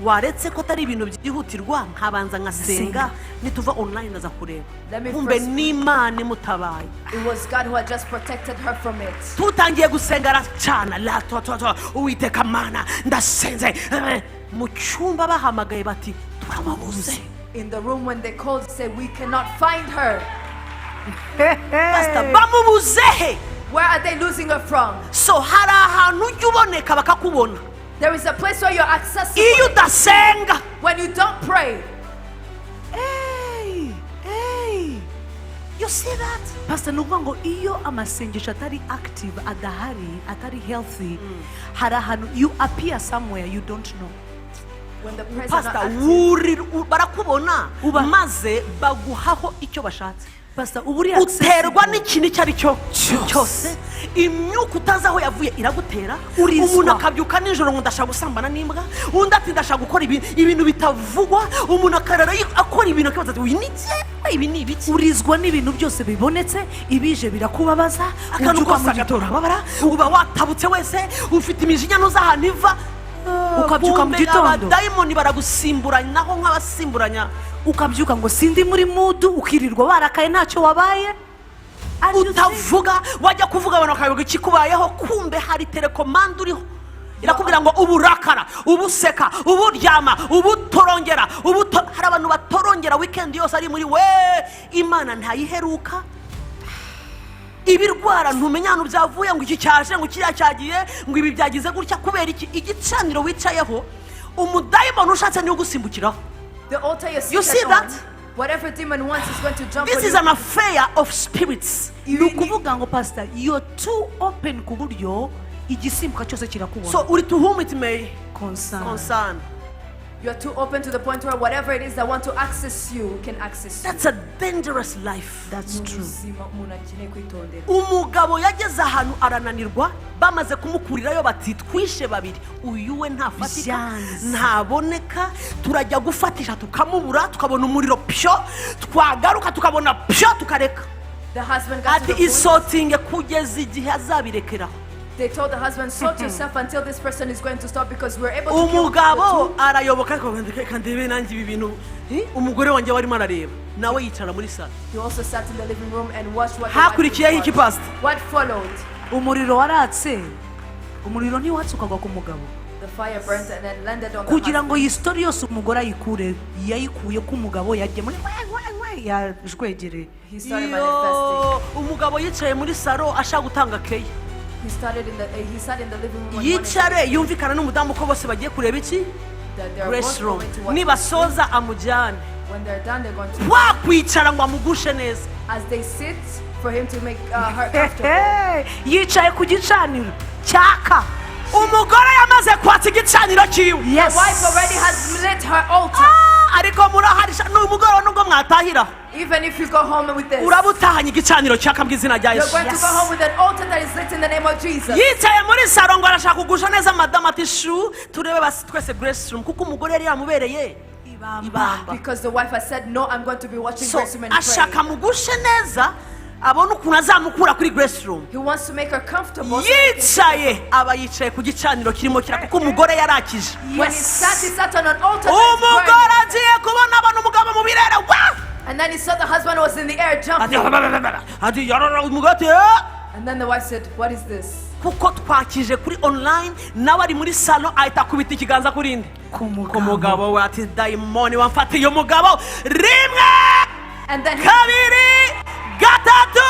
waretse ko atari ibintu byihutirwa nkabanza nkasenga, nituva online ndaza kureba. Let me Kumbe first- n'Imana imutabaye. It was God who had just protected her from it. Tutangiye gusenga, aracana la to to to, "Uwiteka Mana, ndasenze." Mu cyumba bahamagaye bati: "Turamubuze." In the room when they called, said, "We cannot find her." Pastor, bamubuze he? Where are they losing her from? So hari ahantu ujya uboneka bakakubona There is a place where you're accessible. Iyo udasenga. When you don't pray, Hey, hey. You see that? Pastor, ni ukuvuga ngo iyo amasengesho atari active, adahari, atari healthy, hari ahantu you appear somewhere you don't know. When the prayers are not Pastor, active, wurira barakubona Uba- maze baguhaho icyo bashatse. Pastor, uba uri Uterwa accessible. N'ikintu icyo ari cyo cyose, imyuka utazi aho yavuye iragutera. Urizwa. Umuntu akabyuka nijoro ngo: "Ndashaka gusambana n'imbwa." Undi ati: "Ndashaka gukora ibintu bitavugwa." Umuntu akarara akora ibintu, akibaza ati: "Uyu ni jyewe? Ibi ni ibiki?" Urizwa n'ibintu byose bibonetse, ibije birakubabaza. Akantu Ubyuka kose mu agatora urababara, uba watabutse wese, ufite imijinya ntuzi ahantu iva. Ukabyuka mu Kumbe gitondo. Abadayimoni baragusimburanaho nk'abasimburanya. Ukabyuka ngo sindi muri mood, ukirirwa warakaye ntacyo wabaye. And you think- Utavuga, wajya kuvuga abantu bakayoberwa ikikubayeho. Kumbe hari télécommande uriho irakubwira ngo ubu urakara, ubu useka, ubu uryama, ubu utorongera, hari abantu batorongera weekend yose ari muri we, Imana ntayiheruka. Ibirwara ntumenya ahantu byavuye, ngo iki cyaje, ngo kiriya cyagiye, ngo ibi byagize gutya. Kubera iki? Igicaniro wicayeho, umudayimoni ushatse niwe ugusimbukiraho. The altar you're You seated see that? On, whatever demon wants is going to jump This on is you. an affair of spirits. Ni ukuvuga ngo, pastor, you're too open ku buryo igisimbuka cyose kirakubona. So uri to whom it may Concern. concern. You're too open to the point where whatever it is that want to access you can access you. That's a dangerous life. That's true. Ubuzima umuntu akeneye kwitondera. Umugabo yageze ahantu arananirwa, bamaze kumukurirayo bati: "Twishe babiri, uyu we ntafatika." Byanze. Ntaboneka, turajya gufatisha tukamubura, tukabona umuriro pyo, twagaruka tukabona pyo, tukareka. The husband got to Ati: the point. "Isortinge kugeza igihe azabirekeraho." They told the husband, "Sort yourself until this person is going to stop because we're able to kill the Umugabo two." arayoboka, ariko reka ndebe nanjye ibi bintu. Umugore wanjye warimo arareba nawe yicara muri salo. He also sat in the living room and watched what the wife Hakurikiyeho would iki, watch. pastor? What followed? Umuriro waratse, umuriro ntiwatse ukagwa ku mugabo. The fire burnt and then landed on the Kugira ngo husband. iyi story yose umugore ayikure, yayikuye ko umugabo yagiye muri we we we yajwegereye. He started manifesting. Iyo umugabo yicaye muri salo ashaka gutanga keya. He sat in the living room and wanted Yicare yumvikana n'umudamu ko bose bagiye kureba iki? That they are Grace both Room. going to watch. Nibasoza amujyane. When they're done, they're going to Wakwicara ngo amugushe neza. As they sit for him to make her comfortable. Hey, yicaye ku gicaniro cyaka. Umugore yamaze kwatsa igicaniro cyiwe. Yes. The wife already has lit her altar. Ah, ariko muraharisha ni umugoroba nubwo mwatahira. Even if you go home with this, Uraba utahanye igicaniro cyaka mu izina rya you're Yesu. going to go home with an altar that is lit in the name of Jesus. Yicaye muri salo ngo arashaka kugusha neza madamu, ati: "Chou, turebe basi twese Grace Room," kuko umugore yari yamubereye ibamba. Because the wife has said, "No, I'm going to be watching So Grace Room and pray." ashaka mugushe neza, abone ukuntu azamukura kuri Grace Room. He wants to make her comfortable so he can- Yicaye, aba yicaye ku gicaniro kirimo kira kuko umugore yarakije. When he sat on an altar that is Umugore burning. agiye kubona, abona umugabo mu birere wa. And then he saw the husband was in the air Ati jumping. ati yarara, umugore ati: "Eh." And then the wife said, "What is this?" Kuko twakije kuri online, nawe ari muri salo, ahita akubita ikiganza kuri indi Ku mugabo. ku mugabo we, ati: "Dayimoni wamfatiye umugabo, rimwe, And then he kabiri, gatatu,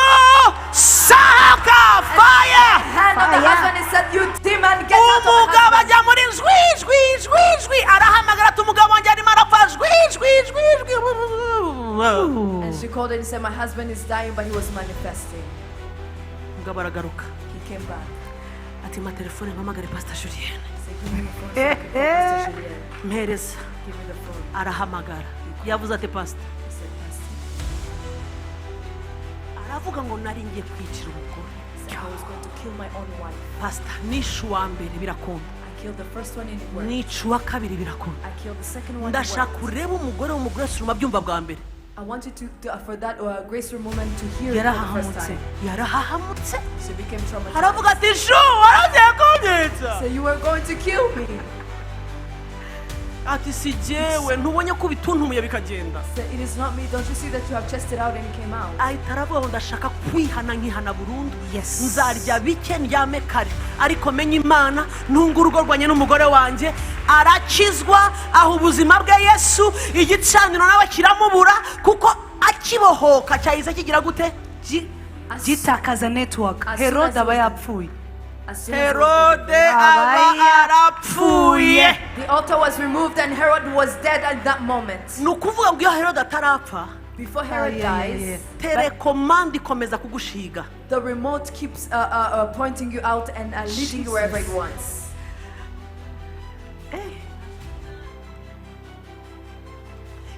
sohoka, fire!" hand on the Fire. husband and said, "You demon, get out of my Umugabo husband." ajya muri jwi jwi jwi jwi, arahamagara ati: "Umugabo wanjye arimo arapfa, jwi jwi jwi jwi." And she called and said, "My husband is dying," but he was manifesting. Umugabo aragaruka. He came back. Ati: "Ma telefone mpamagare Pastor Julienne." He said, "Give me your phone so I can call Pastor Julienne." Mpereza. Give me the phone. Arahamagara, yavuze ati: "Pastor." He said, "Pastor." Aravuga ngo: "Nari ngiye kwicira umugore." He said, "I was going to kill my own wife." Pastor, nishe uwa mbere birakunda. I killed the first one and it worked. Nica uwa kabiri birakunda. I killed the second one. It Ndashaka worked. urebe umugore wo mu Grace Room abyumva bwa mbere. I want you to for that Grace Room woman to hear it for the first Yarahahamutse. time. Yarahahamutse. She became traumatized. Aravuga ati shu waragiye kunyica. So you were going to kill me. Ati si jyewe ntubonye ko ubituntumuye bikagenda. So it is not me. Don't you see that you have chested out and it came out? Ahita aravuga ngo ndashaka kwihana nkihana burundu. Yes. Nzarya bike ndyame kare ariko menye Imana ntunge urugo rwanjye n'umugore wanjye. Arakizwa aha ubuzima bwe Yesu. Igicaniro nawe kiramubura kuko akibohoka cyahise kigira gute? Gitakaza network. As soon Herode as aba he was- yapfuye. As soon as he was Herode aba arapfuye. The altar was removed and Herod was dead at that moment. Ni ukuvuga ngo iyo Herode atarapfa, Before Herod Yeah, dies, yeah. telekomande ikomeza kugushiga. the remote keeps pointing you out and leading you wherever it wants.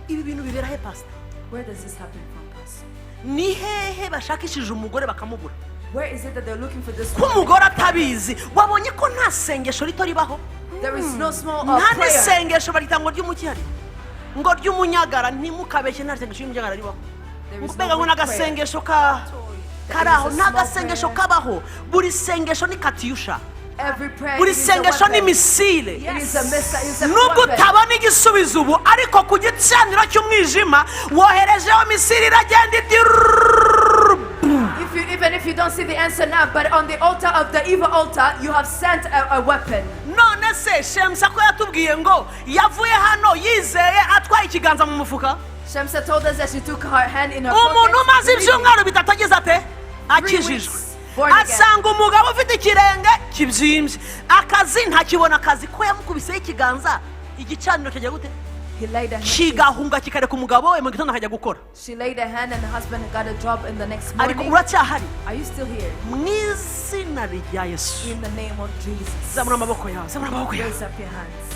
Ibi bintu bibera he, pasita? Where does this happen from, Pastor? Ni hehe bashakishije umugore bakamubura? Where is it that they're looking for this Ko woman? umugore atabizi wabonye ko nta sengesho rito ribaho. There is no small Nta prayer. n'isengesho barita ngo ry'umukihari ngo ry'umunyagara ntimukabeshye nta sengesho ry'umunyagara ribaho. There is no Mbega ngo weak n'agasengesho ka kari aho There is a nta small gasengesho prayer. kabaho. Buri sengesho ni katiyusha. Every prayer Buri is a sengesho ni weapon. misile. It is a missile. It is a Nubwo weapon. utabona igisubizo ubu ariko ku gicaniro cy'umwijima woherejeho misile iragenda iti. If you, even if you don't see the answer now, but on the altar of the evil altar, you have sent a weapon. None se Shemusa ko yatubwiye ngo yavuye hano yizeye atwaye ikiganza mu mufuka? Shemsa told us that she took her hand in her Umuntu pocket. umaze believing. ibyumweru 3 agize ate? Akijijwe. Born again. Asanga umugabo ufite ikirenge kibyimbye akazi ntakibona akazi ko yamukubiseho ikiganza igicaniro kijya gute? He laid a hand. Kigahunga kikareka umugabo we mu gitondo akajya gukora. She laid a hand and the husband got a job in the next Ariko morning. uracyahari? Are you still here? Mu izina rya Yesu. In the name of Jesus. Zamura amaboko yawe, zamura amaboko yawe. Raise up your hands.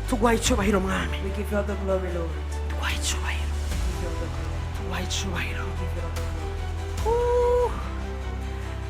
Tuguhaye icyubahiro mwami. We give you all the glory, Lord. Tuguhaye icyubahiro. We give you all the glory. Tuguhaye icyubahiro. We give you all the glory.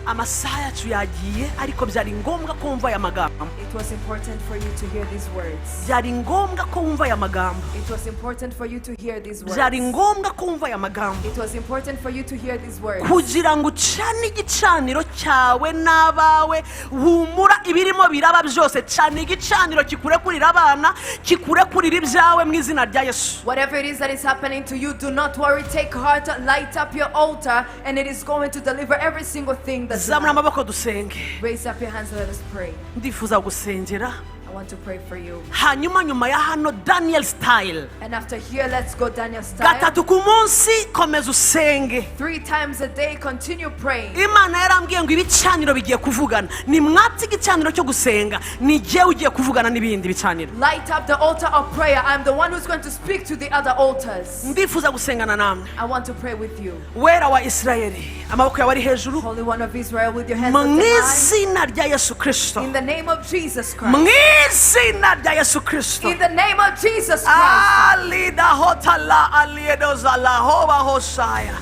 Amasaha yacu yagiye ariko byari ngombwa ko wumva aya magambo. It was important for you to hear these words. Byari ngombwa ko wumva aya magambo. It was important for you to hear these words. Byari ngombwa ko wumva aya magambo It was important for you to hear these words. Kugira ngo ucane igicaniro cyawe n'abawe humura ibirimo biraba byose cana igicaniro kikurekurira abana kikurekurira ibyawe mu izina rya Yesu. Whatever it is that is happening to you, do not worry. Take heart, light up your altar, and it is going to deliver every single thing that you Zamura have. amaboko dusenge. Raise up your hands and let us pray. Ndifuza gusengera. I want to pray for you. Hanyuma nyuma ya hano Daniel style. And after here, let's go Daniel style. Gatatu ku munsi komeza usenge. 3 times a day, continue praying. Imana yarambwiye ngo ibicaniro bigiye kuvugana nimwatse igicaniro cyo gusenga ni jyewe ugiye kuvugana n'ibindi bicaniro. Light up the altar of prayer. I'm the one who's going to speak to the other altars. Ndifuza gusengana namwe. I want to pray with you. Wera wa Isirayeli amaboko yawe ari hejuru. Holy One of Israel, with your hands Mu lifted high. izina rya Yesu Kirisito. In the name of Jesus Mu Christ. izina rya Yesu Kirisito. In the name of Jesus Christ. Alida hotala aliedozala hoba hosaya.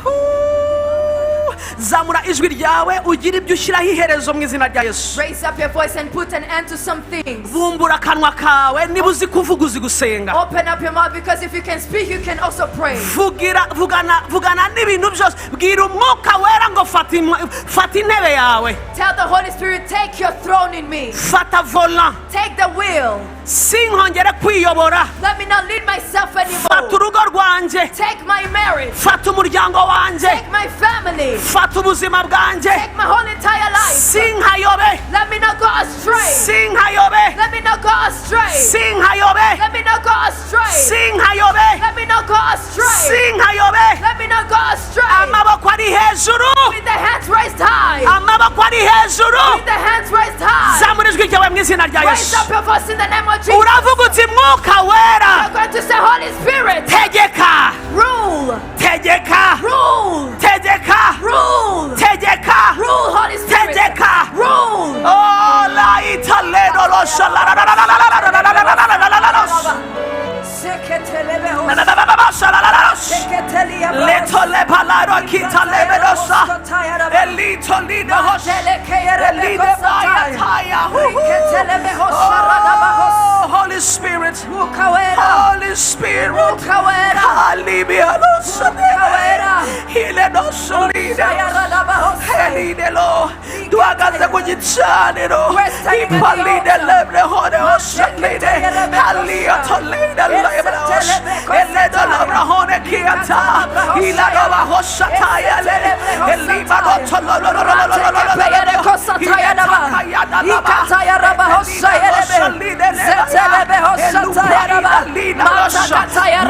Huu. Zamura ijwi ryawe ugire ibyo ushyiraho iherezo mu izina rya Yesu. Raise up your voice and put an end to some things. Bumbura akanwa kawe niba uzi kuvuga uzi gusenga. Open up your mouth, because if you can speak, you can also pray. Vugira vugana vugana n'ibintu byose bwira umwuka wera ngo fata intebe yawe. Tell the Holy Spirit, take your throne in me. Fata volant. Take the wheel. Sinkongere kwiyobora. Let me not lead myself Fata anymore. urugo rwanjye. Take my marriage. Fata umuryango wanjye. Take my family. Fata ubuzima bwanjye. Take my whole entire life. Sinkayobe. Let me not go astray. Sinkayobe. Let me not go astray. Sinkayobe. Let me not go astray. Sinkayobe. Let me not go astray. Sinkayobe. Let me not go astray. Amaboko ari hejuru. With the hands raised high. Amaboko ari hejuru. With the hands raised high. Zamura ijwi ryawe mu izina rya Raise Yesu. up your voice in the name of Jesus. Uravuga uti mwuka wera. You're going to say, Holy Spirit, Tegeka. rule, Tegeka. rule, Tegeka. rule, Tegeka. rule, Holy Spirit, Tegeka. rule. Oh, la italeno lo sha la la la la la la la la la la la la la la la la. Leto le palaro kita le vedosa. Elito lino hos. Elide baya taya. Oh, Spirit. Mwuka Wera. Mwuka Wera. Helidelo. Duhagaze ku gicaniro. Ipalidelebrehone-oshalide. Haliatolidelebrehos. Eledolobrahone-kiata. Iladobahoshatayele.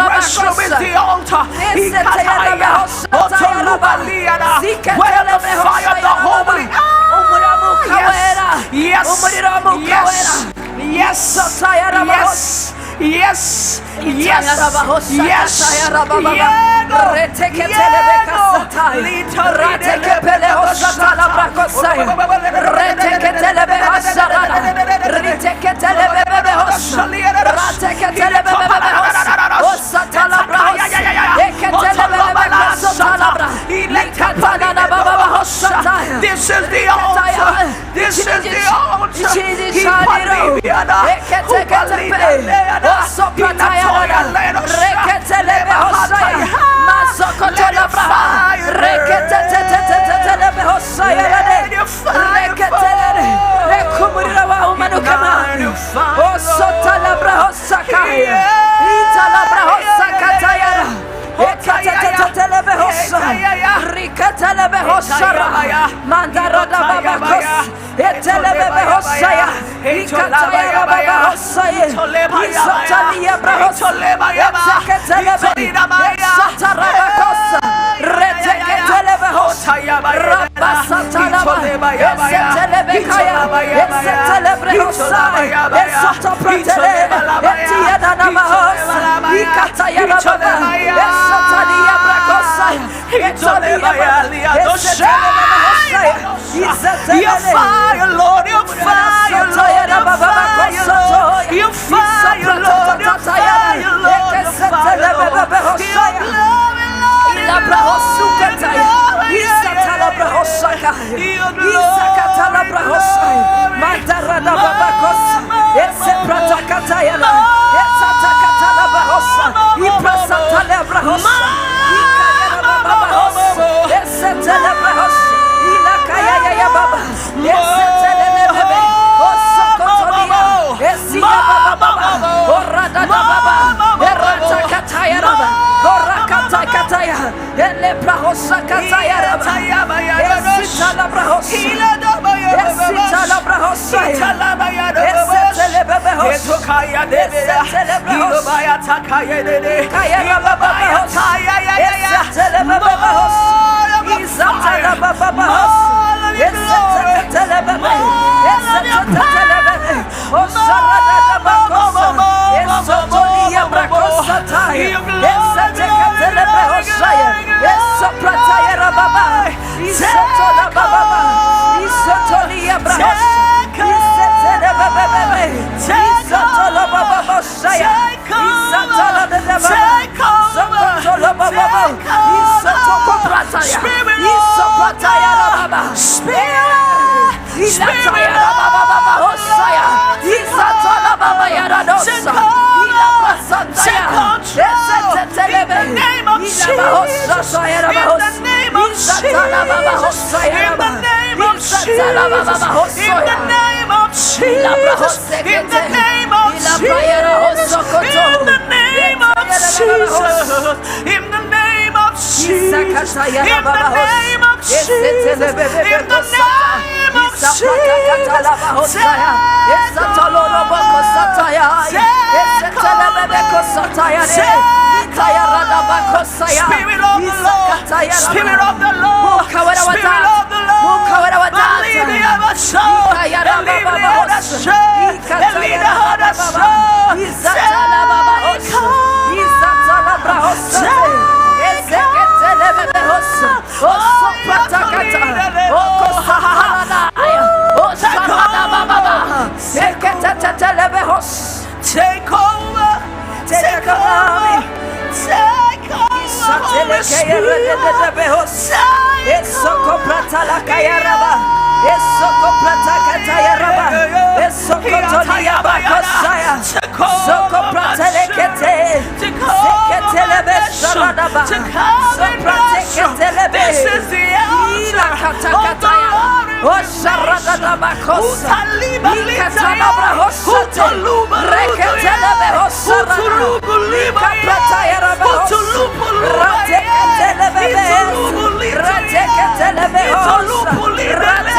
Worship is the altar. Where the fire of the Holy. Yes, yes, yes, yes, yes, yes, This is the altar. This is the altar. Your fire, Lord, your fire, Lord, your fire, Lord, your fire, Lord, your fire, Lord, your fire, Lord, your glory, Lord, your Spirit of the Lord, Spirit of the Lord, Spirit of the Lord, Take over, take over, take over, Holy Spirit. Take over, To come and bless. This is the altar of the Lord of nations. Utaliba litaya, utoluba lutuya, utulubu libaya, utulubu lubaya, itulubu litaya, itolubu libele,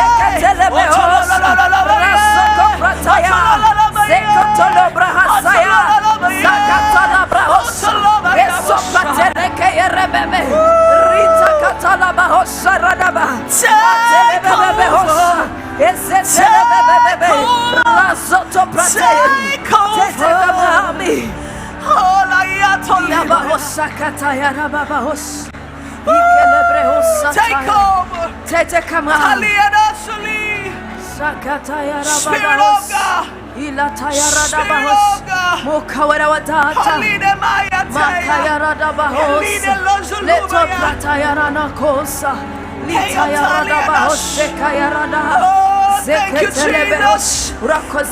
Take over. Take over. Spirit of God. Spirit of God. Oh, thank you, Jesus.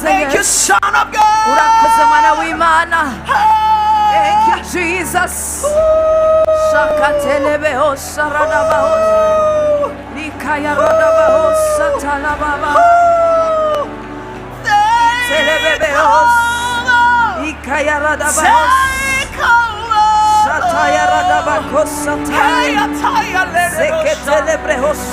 Thank you, Son of God. Thank you, Jesus. Take over.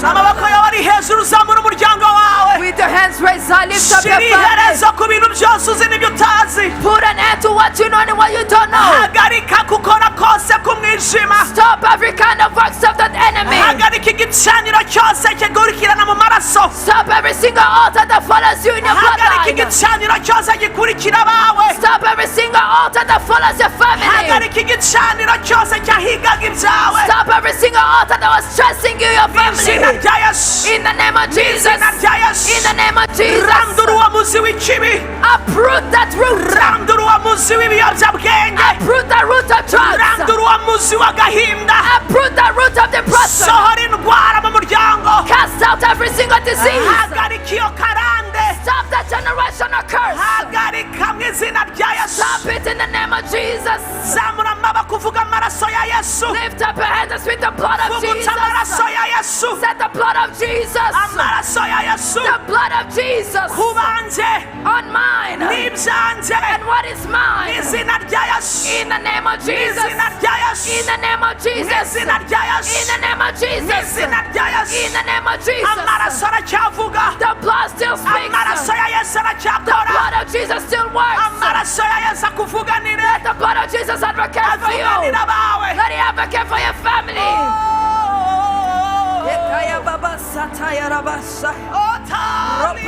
Amaboko yawe ari hejuru, uzamura umuryango wawe. With your hands raised high, lift up your Shira family. iherezo ku bintu byose uzi n'ibyo utazi. Put an end to what you know and what you don't know. Hagarika gukora kose k'umwijima. Stop every kind of works of that enemy. Hagarika igicaniro cyose kigurikirana mu maraso. Stop every single altar that follows you in your Hagarika bloodline. Igicaniro cyose gikurikira abawe. Stop every single altar that follows your family. Hagarika igicaniro cyose cyahigaga ibyawe. Stop every single altar that was stressing you, your Izina family. rya Yesu. In the name of Jesus. Izina rya Yesu. In the name of Jesus. Randura uwo muzi w'ikibi. Uproot that root. Randura uwo muzi w'ibiyobyabwenge. Uproot the root of drugs. Randura uwo muzi w'agahinda. Uproot the root of depression. Sohora indwara mu muryango. Cast out every single disease. Hagarika iyo karande. Stop that generational curse. Hagarika mu izina rya Yesu. Stop it in the name of Jesus. Zamura amaboko uvuga amaraso ya Yesu. Lift up your hands and speak the blood of Vugutsa Jesus. Amaraso ya Yesu. Set the blood of Jesus. Amaraso ya Yesu. The blood of Jesus Ku banjye on mine n'ibyanjye. And what is mine. Izina rya Yesu. In the name of Jesus. Izina rya Yesu. In the name of Jesus. Izina rya Yesu. In the name of Jesus. Izina rya Yesu. In the name of Jesus. Amaraso aracyavuga. The blood still speaks. Amaraso ya Yesu The aracyakora. Blood of Jesus still works. Amaraso ya Yesu akuvuganire. Let the blood of Jesus advocate for you. Avuganira abawe. Let it advocate for your family. Oh, Tali.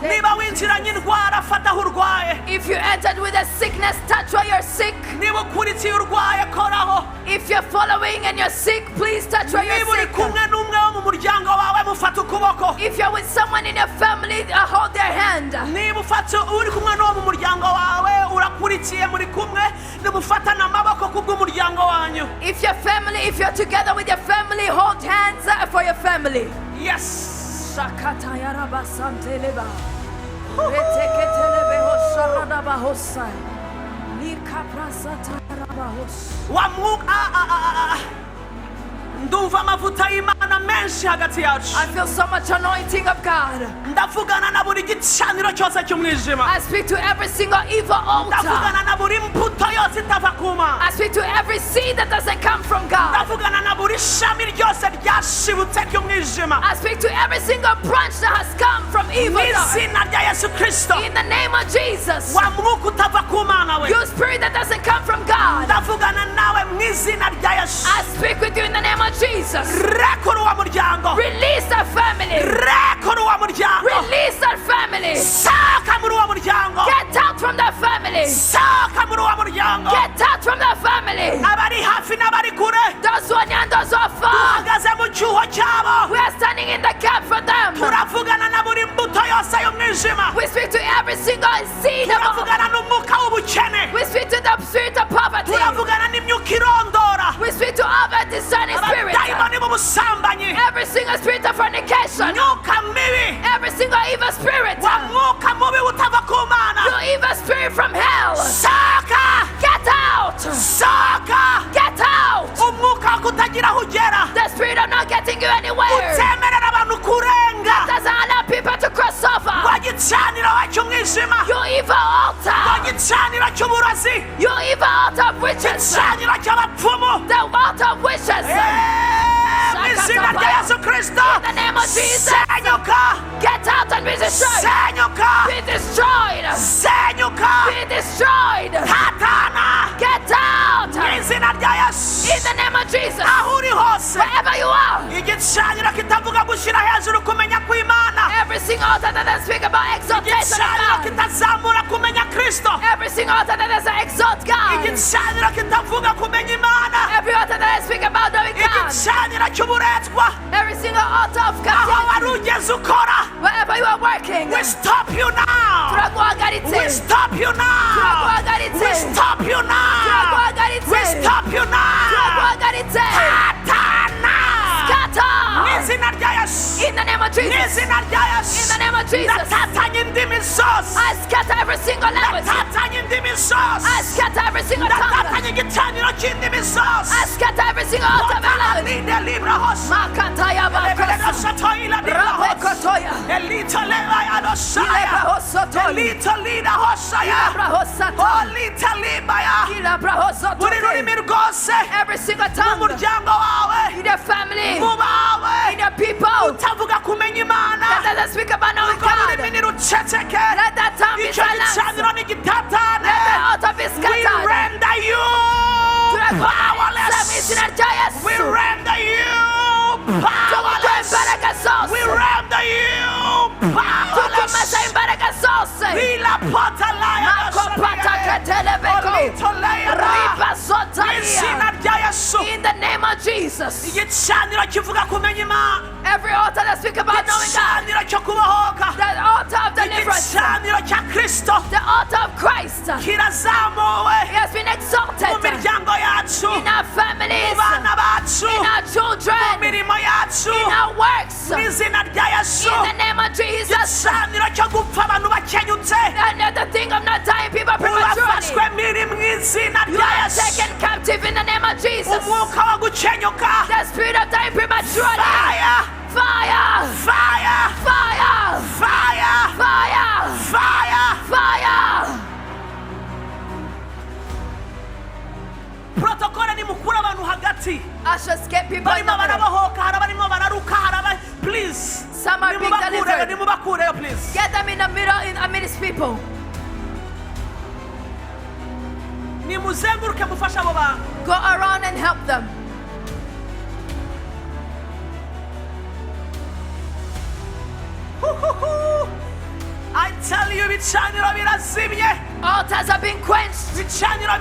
Niba winjiranye indwara, fata aho urwaye. If you entered with a sickness, touch where you're sick. Niba ukurikiye urwaye, koraho. If you're following and you're sick, please touch where Niba you're uri sick. Kumwe n'umwe wo mu muryango wawe, mufate ukuboko. If you're with someone in your family, hold their hand. Niba ufate uri kumwe n'uwo mu muryango wawe, urakurikiye, muri kumwe, nimufatane amaboko kubw'umuryango wanyu. If your family, if you're together with your family, hold hands for your family. Yes. Shakatayarabasanteleba. Reteketelebehosharadabahosai. Likaprasatayarabahos. Wa mwuka ah, ah, ah, ah. Ndumva amavuta y'Imana menshi hagati yacu. I feel so much anointing of God. Ndavugana na buri gicaniro cyose cy'umwijima. I speak to every single evil altar. Ndavugana na buri mbuto yose itava ku Mana. I speak to every seed that doesn't come from God. Ndavugana na buri shami ryose ryashibutse ry'umwijima. I speak to every single branch that has come from evil. Mu izina rya Yesu Kirisito. In the name of Jesus. Wa mwuka utava ku Mana we, You spirit that doesn't come from God. Ndavugana nawe mu izina rya Yesu. I speak with you in the name of Jesus. Rekura uwo muryango. Release that family. Rekura uwo muryango. Release that family. Sohoka muri uwo muryango. Get out from that family. Sohoka muri uwo muryango. Get out from that family. Abari hafi n'abari kure, Those who are near and those who are far. Duhagaze mu cyuho cyabo. We are standing in the gap for them. Turavugana na buri mbuto yose y'umwijima. We speak to every single seed of Turavugana n'umwuka w'ubukene. We speak to the spirit of poverty. Turavugana n'imyuka irondora. We speak to other discerning spirits. Abadayimoni b'ubusambanyi. Every single spirit of fornication. Myuka mibi. Every single evil spirit. Wa mwuka mubi utava ku Mana. You evil spirit from hell. Sohoka. Get out. Gicaniro we cy'umwijima. You evil Wa altar. gicaniro cy'uburozi. You evil altar of witches. Gicaniro cy'abapfumu. The altar of witches. Eh, mu izina rya Yesu Kristo. In the name of Jesus. Senyuka. Get out and be destroyed. Senyuka. Be destroyed. Senyuka. Be destroyed. Tatana. Get out. Mu izina rya Yesu. In the name of Jesus. Aho uri hose. Wherever you are. Igicaniro kitavuga gushyira hejuru kumenya kw'Imana. Every single altar that doesn't speak about exaltation of Igicaniro God. kitazamura kumenya Kristo. Every single altar that doesn't exalt God. Igicaniro kitavuga kumenya Imana. Every altar that doesn't speak about knowing God. Igicaniro cy'uburetwa. Every single altar of Aho wari captivity. ugeze ukora. Wherever you are working. We stop you now. We Turaguhagaritse. stop you now. Turaguhagaritse. We stop you now. Turaguhagaritse. We stop you now. Turaguhagaritse. Tatana. Mu Scatter. izina rya Yesu. In the name of Mu Jesus. izina rya Yesu. In the name of Jesus. Ndatatanya indimi zose. I scatter every single language. Ndatatanya indimi zose. I scatter every single tongue. Ndatatanya igicaniro cy'indimi zose. I scatter every single altar of language. Linde libra hose. Makataya bakosa. Rabekotoya. Elita leva adosaya. Ilebrahosotoli. Elita lida hosaya. Ilebrahosata. Olita libaya. Buri rurimi Ilebrahosotoli. rwose. Every single tongue. Umuryango wawe. In your family. Mu bawe. In your people. Utavuga kumenya Imana. That doesn't speak about knowing Urwo rurimi God. niruceceke. Let that tongue be Icyo silenced. gicaniro nigitatane. Let that altar be We scattered. render you Turaguhagaritse mu powerless. izina rya Yesu. We render you Tugutuye powerless. imbaraga zose. We render you Tukumaze powerless. imbaraga zose. Ila potalaya Makopata ketelebeko. Olitolaya. Ribasotalia. Izina rya Yesu. In the name of Jesus. Igicaniro kivuga kumenya Imana. Every altar that speak about knowing God. Igicaniro cyo kubohoka. The altar of deliverance. Igicaniro cya Kristo The altar of Christ. It kirazamuwe has been mu exalted miryango yacu, in our mu families, bana bacu, in our mu children, mirimo yacu. in our works. Mu In izina rya Yesu. the name of Jesus. Igicaniro cyo gupfa abantu bakenyutse. And the thing of not dying people prematurely. Urafashwe miri mu izina You rya are Yesu. taken captive in the name of Jesus. Umwuka wo gukenyuka. The spirit of dying prematurely. Fire! Fire! Fire! Fire! Fire! Fire! Fire! Fire! Protokole nimukure abantu hagati. Ushers, get people in Barimo the middle. barabohoka, hari abarimo bararuka, hari aba please. Some are being Nimubakureyo, delivered. nimubakureyo please. Get them in the middle in amidst people. Nimuzenguruke mufashe abo bantu. Go around and help them. Huhuhu. I tell you, ibicaniro birazimye. Altars are being quenched. Ibicaniro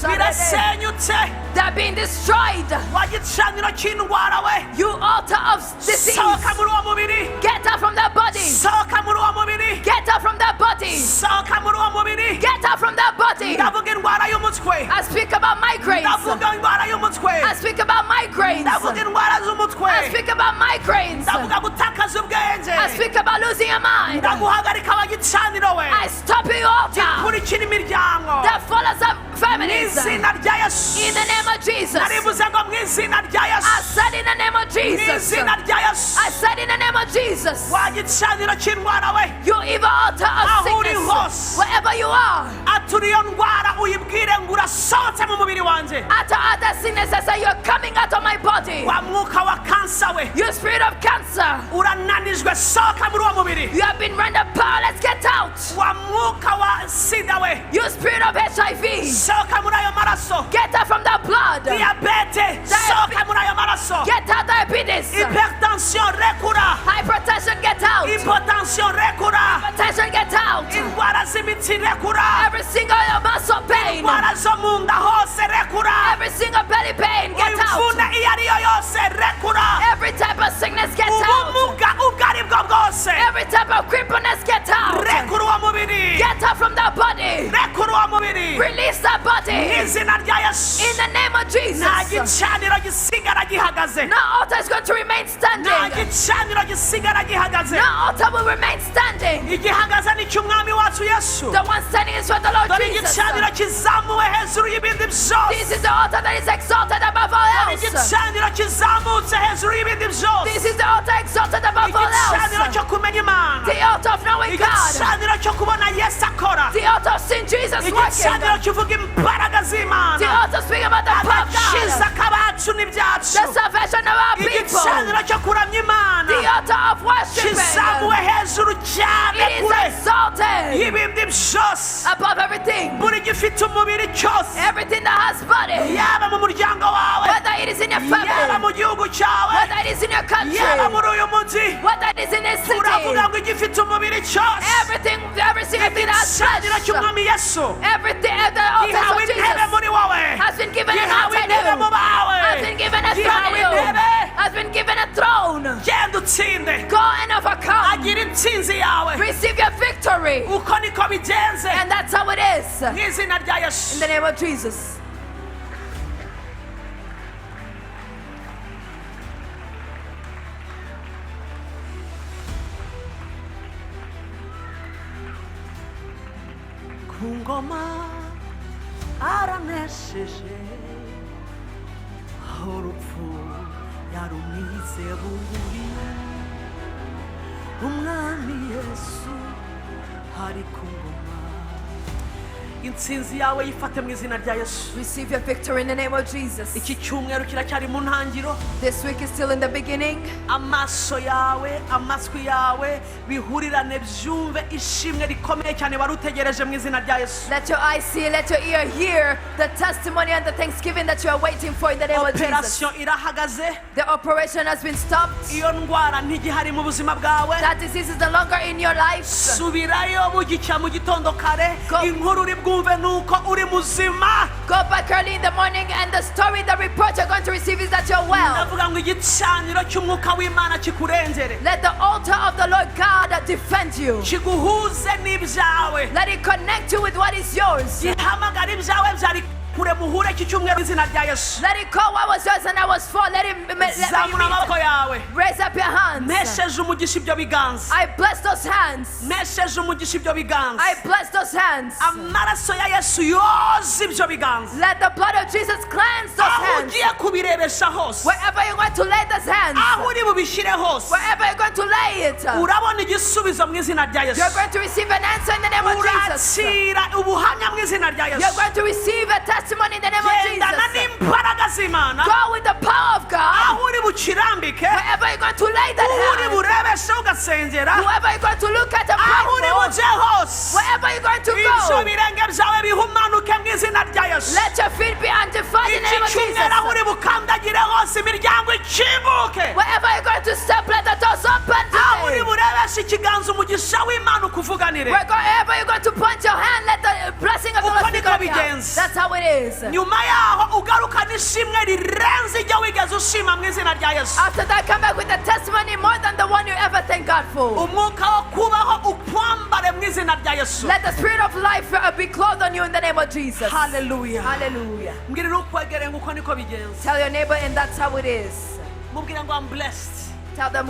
birasenyutse. They're being destroyed. Wa gicaniro cy'indwara we. You altar of disease. Sohoka muri uwo mubiri. Get out from that body. Sohoka muri uwo mubiri. Get out from that body. Sohoka muri uwo mubiri. Get out from that body. Ndavuga indwara y'umutwe. I speak about migraines. Ndavuga indwara y'umutwe. I speak about migraines. Ndavuga indwara z'umutwe. I speak about migraines. Ndavuga gutakaza ubwenge. I speak about losing your mind. Ndaguhagarika wa gicaniro we. I stop you altar Kurikira imiryango. that follows up Mu families. izina rya Yesu. In the name of Jesus. Narivuze ngo mu izina rya I Yesu. said in the name of Mu Jesus. izina rya Yesu. I said in the name of Jesus. Wa gicaniro cy'indwara we. You evil altar of Aho uri sickness. hose. Wherever you are. Atura iyo ndwara uyibwire ngo urasohotse mu mubiri wanjye. Utter other sickness, I say you're coming out of my body. Wa mwuka wa kansa we. You spirit of cancer. Urananijwe sohoka muri uwo mubiri. You have been rendered powerless. Get out. Wa mwuka wa sida we. You spirit of HIV. Sohoka muri ayo maraso. Get out from that blood. Diyabete sohoka muri ayo maraso. Get out diabetes. Hypertension rekura. Hypertension, get out. Hypotension rekura. Hypertension, get out. Indwara z'imitsi rekura. Every single muscle pain. Indwara zo mu nda hose rekura. Every single belly pain, get out. Imvune iyo ariyo yose rekura. Every type of sickness, get out. Ubumuga ubwo ari bwo bwose Every type of crippleness, get out. rekura uwo mubiri. Get out from that body. Rekura uwo mubiri. Release that body. Mu izina rya Yesu. In the name of Nta Jesus. gicaniro gisigara gihagaze. No altar is going to remain Nta standing. gicaniro gisigara gihagaze. No altar will remain standing. Igihagaze ni icy'umwami wacu Yesu. The one standing is for the Lord Dore Jesus. igicaniro kizamuwe hejuru y'ibindi This byose. is the altar that is exalted above all Dore else. igicaniro kizamutse hejuru y'ibindi byose. This is the altar exalted above all Igicaniro else. cyo kumenya Imana. The altar of knowing God. Igicaniro cyo kubona Yesu akora. The altar of seeing Jesus Igicaniro working. kivuga imbaraga The z'Imana. altar speaking about the power of Agakiza God. k'abacu n'ibyacu. The salvation of our people. Igicaniro cyo kuramya Imana. The altar of worshiping. Kizamuwe hejuru cyane It is kure exalted y'ibindi byose. above everything. Buri gifite umubiri cyose, Everything that has body. yaba mu muryango wawe, Whether it is in your yaba family. mu gihugu cyawe, Whether it is in your country. yaba muri uyu mujyi, Whether it is in this city. turavuga ngo igifite umubiri cyose, Everything, every single thing that has igicaniro flesh. cy'umwami Yesu Everything, the altar gihawe of intebe Jesus muri wowe, has been given an gihawe altar in intebe you. mu bawe, Has been given a throne gihawe in you. intebe. Has been given a throne. Genda utsinde, Go and overcome. agira intsinzi yawe. Receive your victory. Uko niko bigenze And that's how it is. mu izina rya In Yesu. the name of Jesus. Ku ngoma aranesheje, aho urupfu yarumize bunguri. Umwami Yesu ari ku ngoma. Intsinzi yawe yifate mu izina rya Yesu. Receive your victory in the name of Jesus. Iki cyumweru kiracyari mu ntangiro. This week is still in the beginning. Amaso yawe, amatwi yawe bihurirane byumve ishimwe rikomeye cyane wari utegereje mu izina rya Yesu. Let your eyes see, let your ear hear the testimony and the thanksgiving that you are waiting for in the name of Jesus. Operasiyo irahagaze. The operation has been stopped. Iyo ndwara ntigihari mu buzima bwawe. That disease is no longer in your life. Subirayo bugicya mu gitondo kare. Go. Inkuru uri bwumve nuko uri muzima. Go back early in the morning, and the story, the report you're going to receive is that you're well. Ndavuga ngo igicaniro cy'umwuka w'Imana kikurengere, Let the altar of the Lord God defend you. kiguhuze n'ibyawe, Let it connect you with what is yours. gihamagara ibyawe byari kure muhure iki cyumweru mu izina rya Yesu. Let it call what was yours and I was for. Let it, let me Zamura amaboko meet. yawe. Raise up your hands. Mpesheje umugisha ibyo biganza. I bless those hands. Mpesheje umugisha ibyo biganza. I bless those hands. Amaraso ya Yesu yoza ibyo biganza. Let the blood of Jesus cleanse those Aho hands. ugiye kubirebesha hose, Wherever you're going to lay those hands, aho uri bubishyire hose, wherever you're going to lay it, urabona igisubizo mu izina rya you're Yesu. going to receive an answer in the name of Jesus. Urakira ubuhamya mu izina rya You're Yesu. going to receive a testimony in the name of Gendana Jesus. n'imbaraga z'Imana. Go with the power of God. Aho uri bukirambike, Wherever you're going to lay that uwo uri hand, burebeshe ugasengera, whoever you're going to look at and aho uri pray for, bujye hose, wherever you're going to ibyo go, birenge byawe bihumanuke mu izina rya Yesu. let your feet be undefiled in the Iki name of cyumweru aho Jesus. uri bukandagire hose imiryango ikinguke. Wherever you're going to step, let the doors open Aho uri today. burebeshe ikiganza umugisha w'Imana ukuvuganire. Wherever you're going to point your hand, let the blessing of the Uko Lord speak niko on you. bigenze. That's how it is. Nyuma yaho ugarukana ishimwe rirenze iryo wigeze ushima mu izina rya Yesu. After that, come back with a testimony more than the one you ever thank God for. Umwuka wo kubaho ukwambare mu izina rya Yesu. Let the spirit of life be clothed on you in the name of Jesus. Haleluya. Hallelujah. Mbwirira ukwegereye ngo uko niko bigenze. Tell your neighbor, and that's how it is. Mubwire ngo I'm blessed. Tell them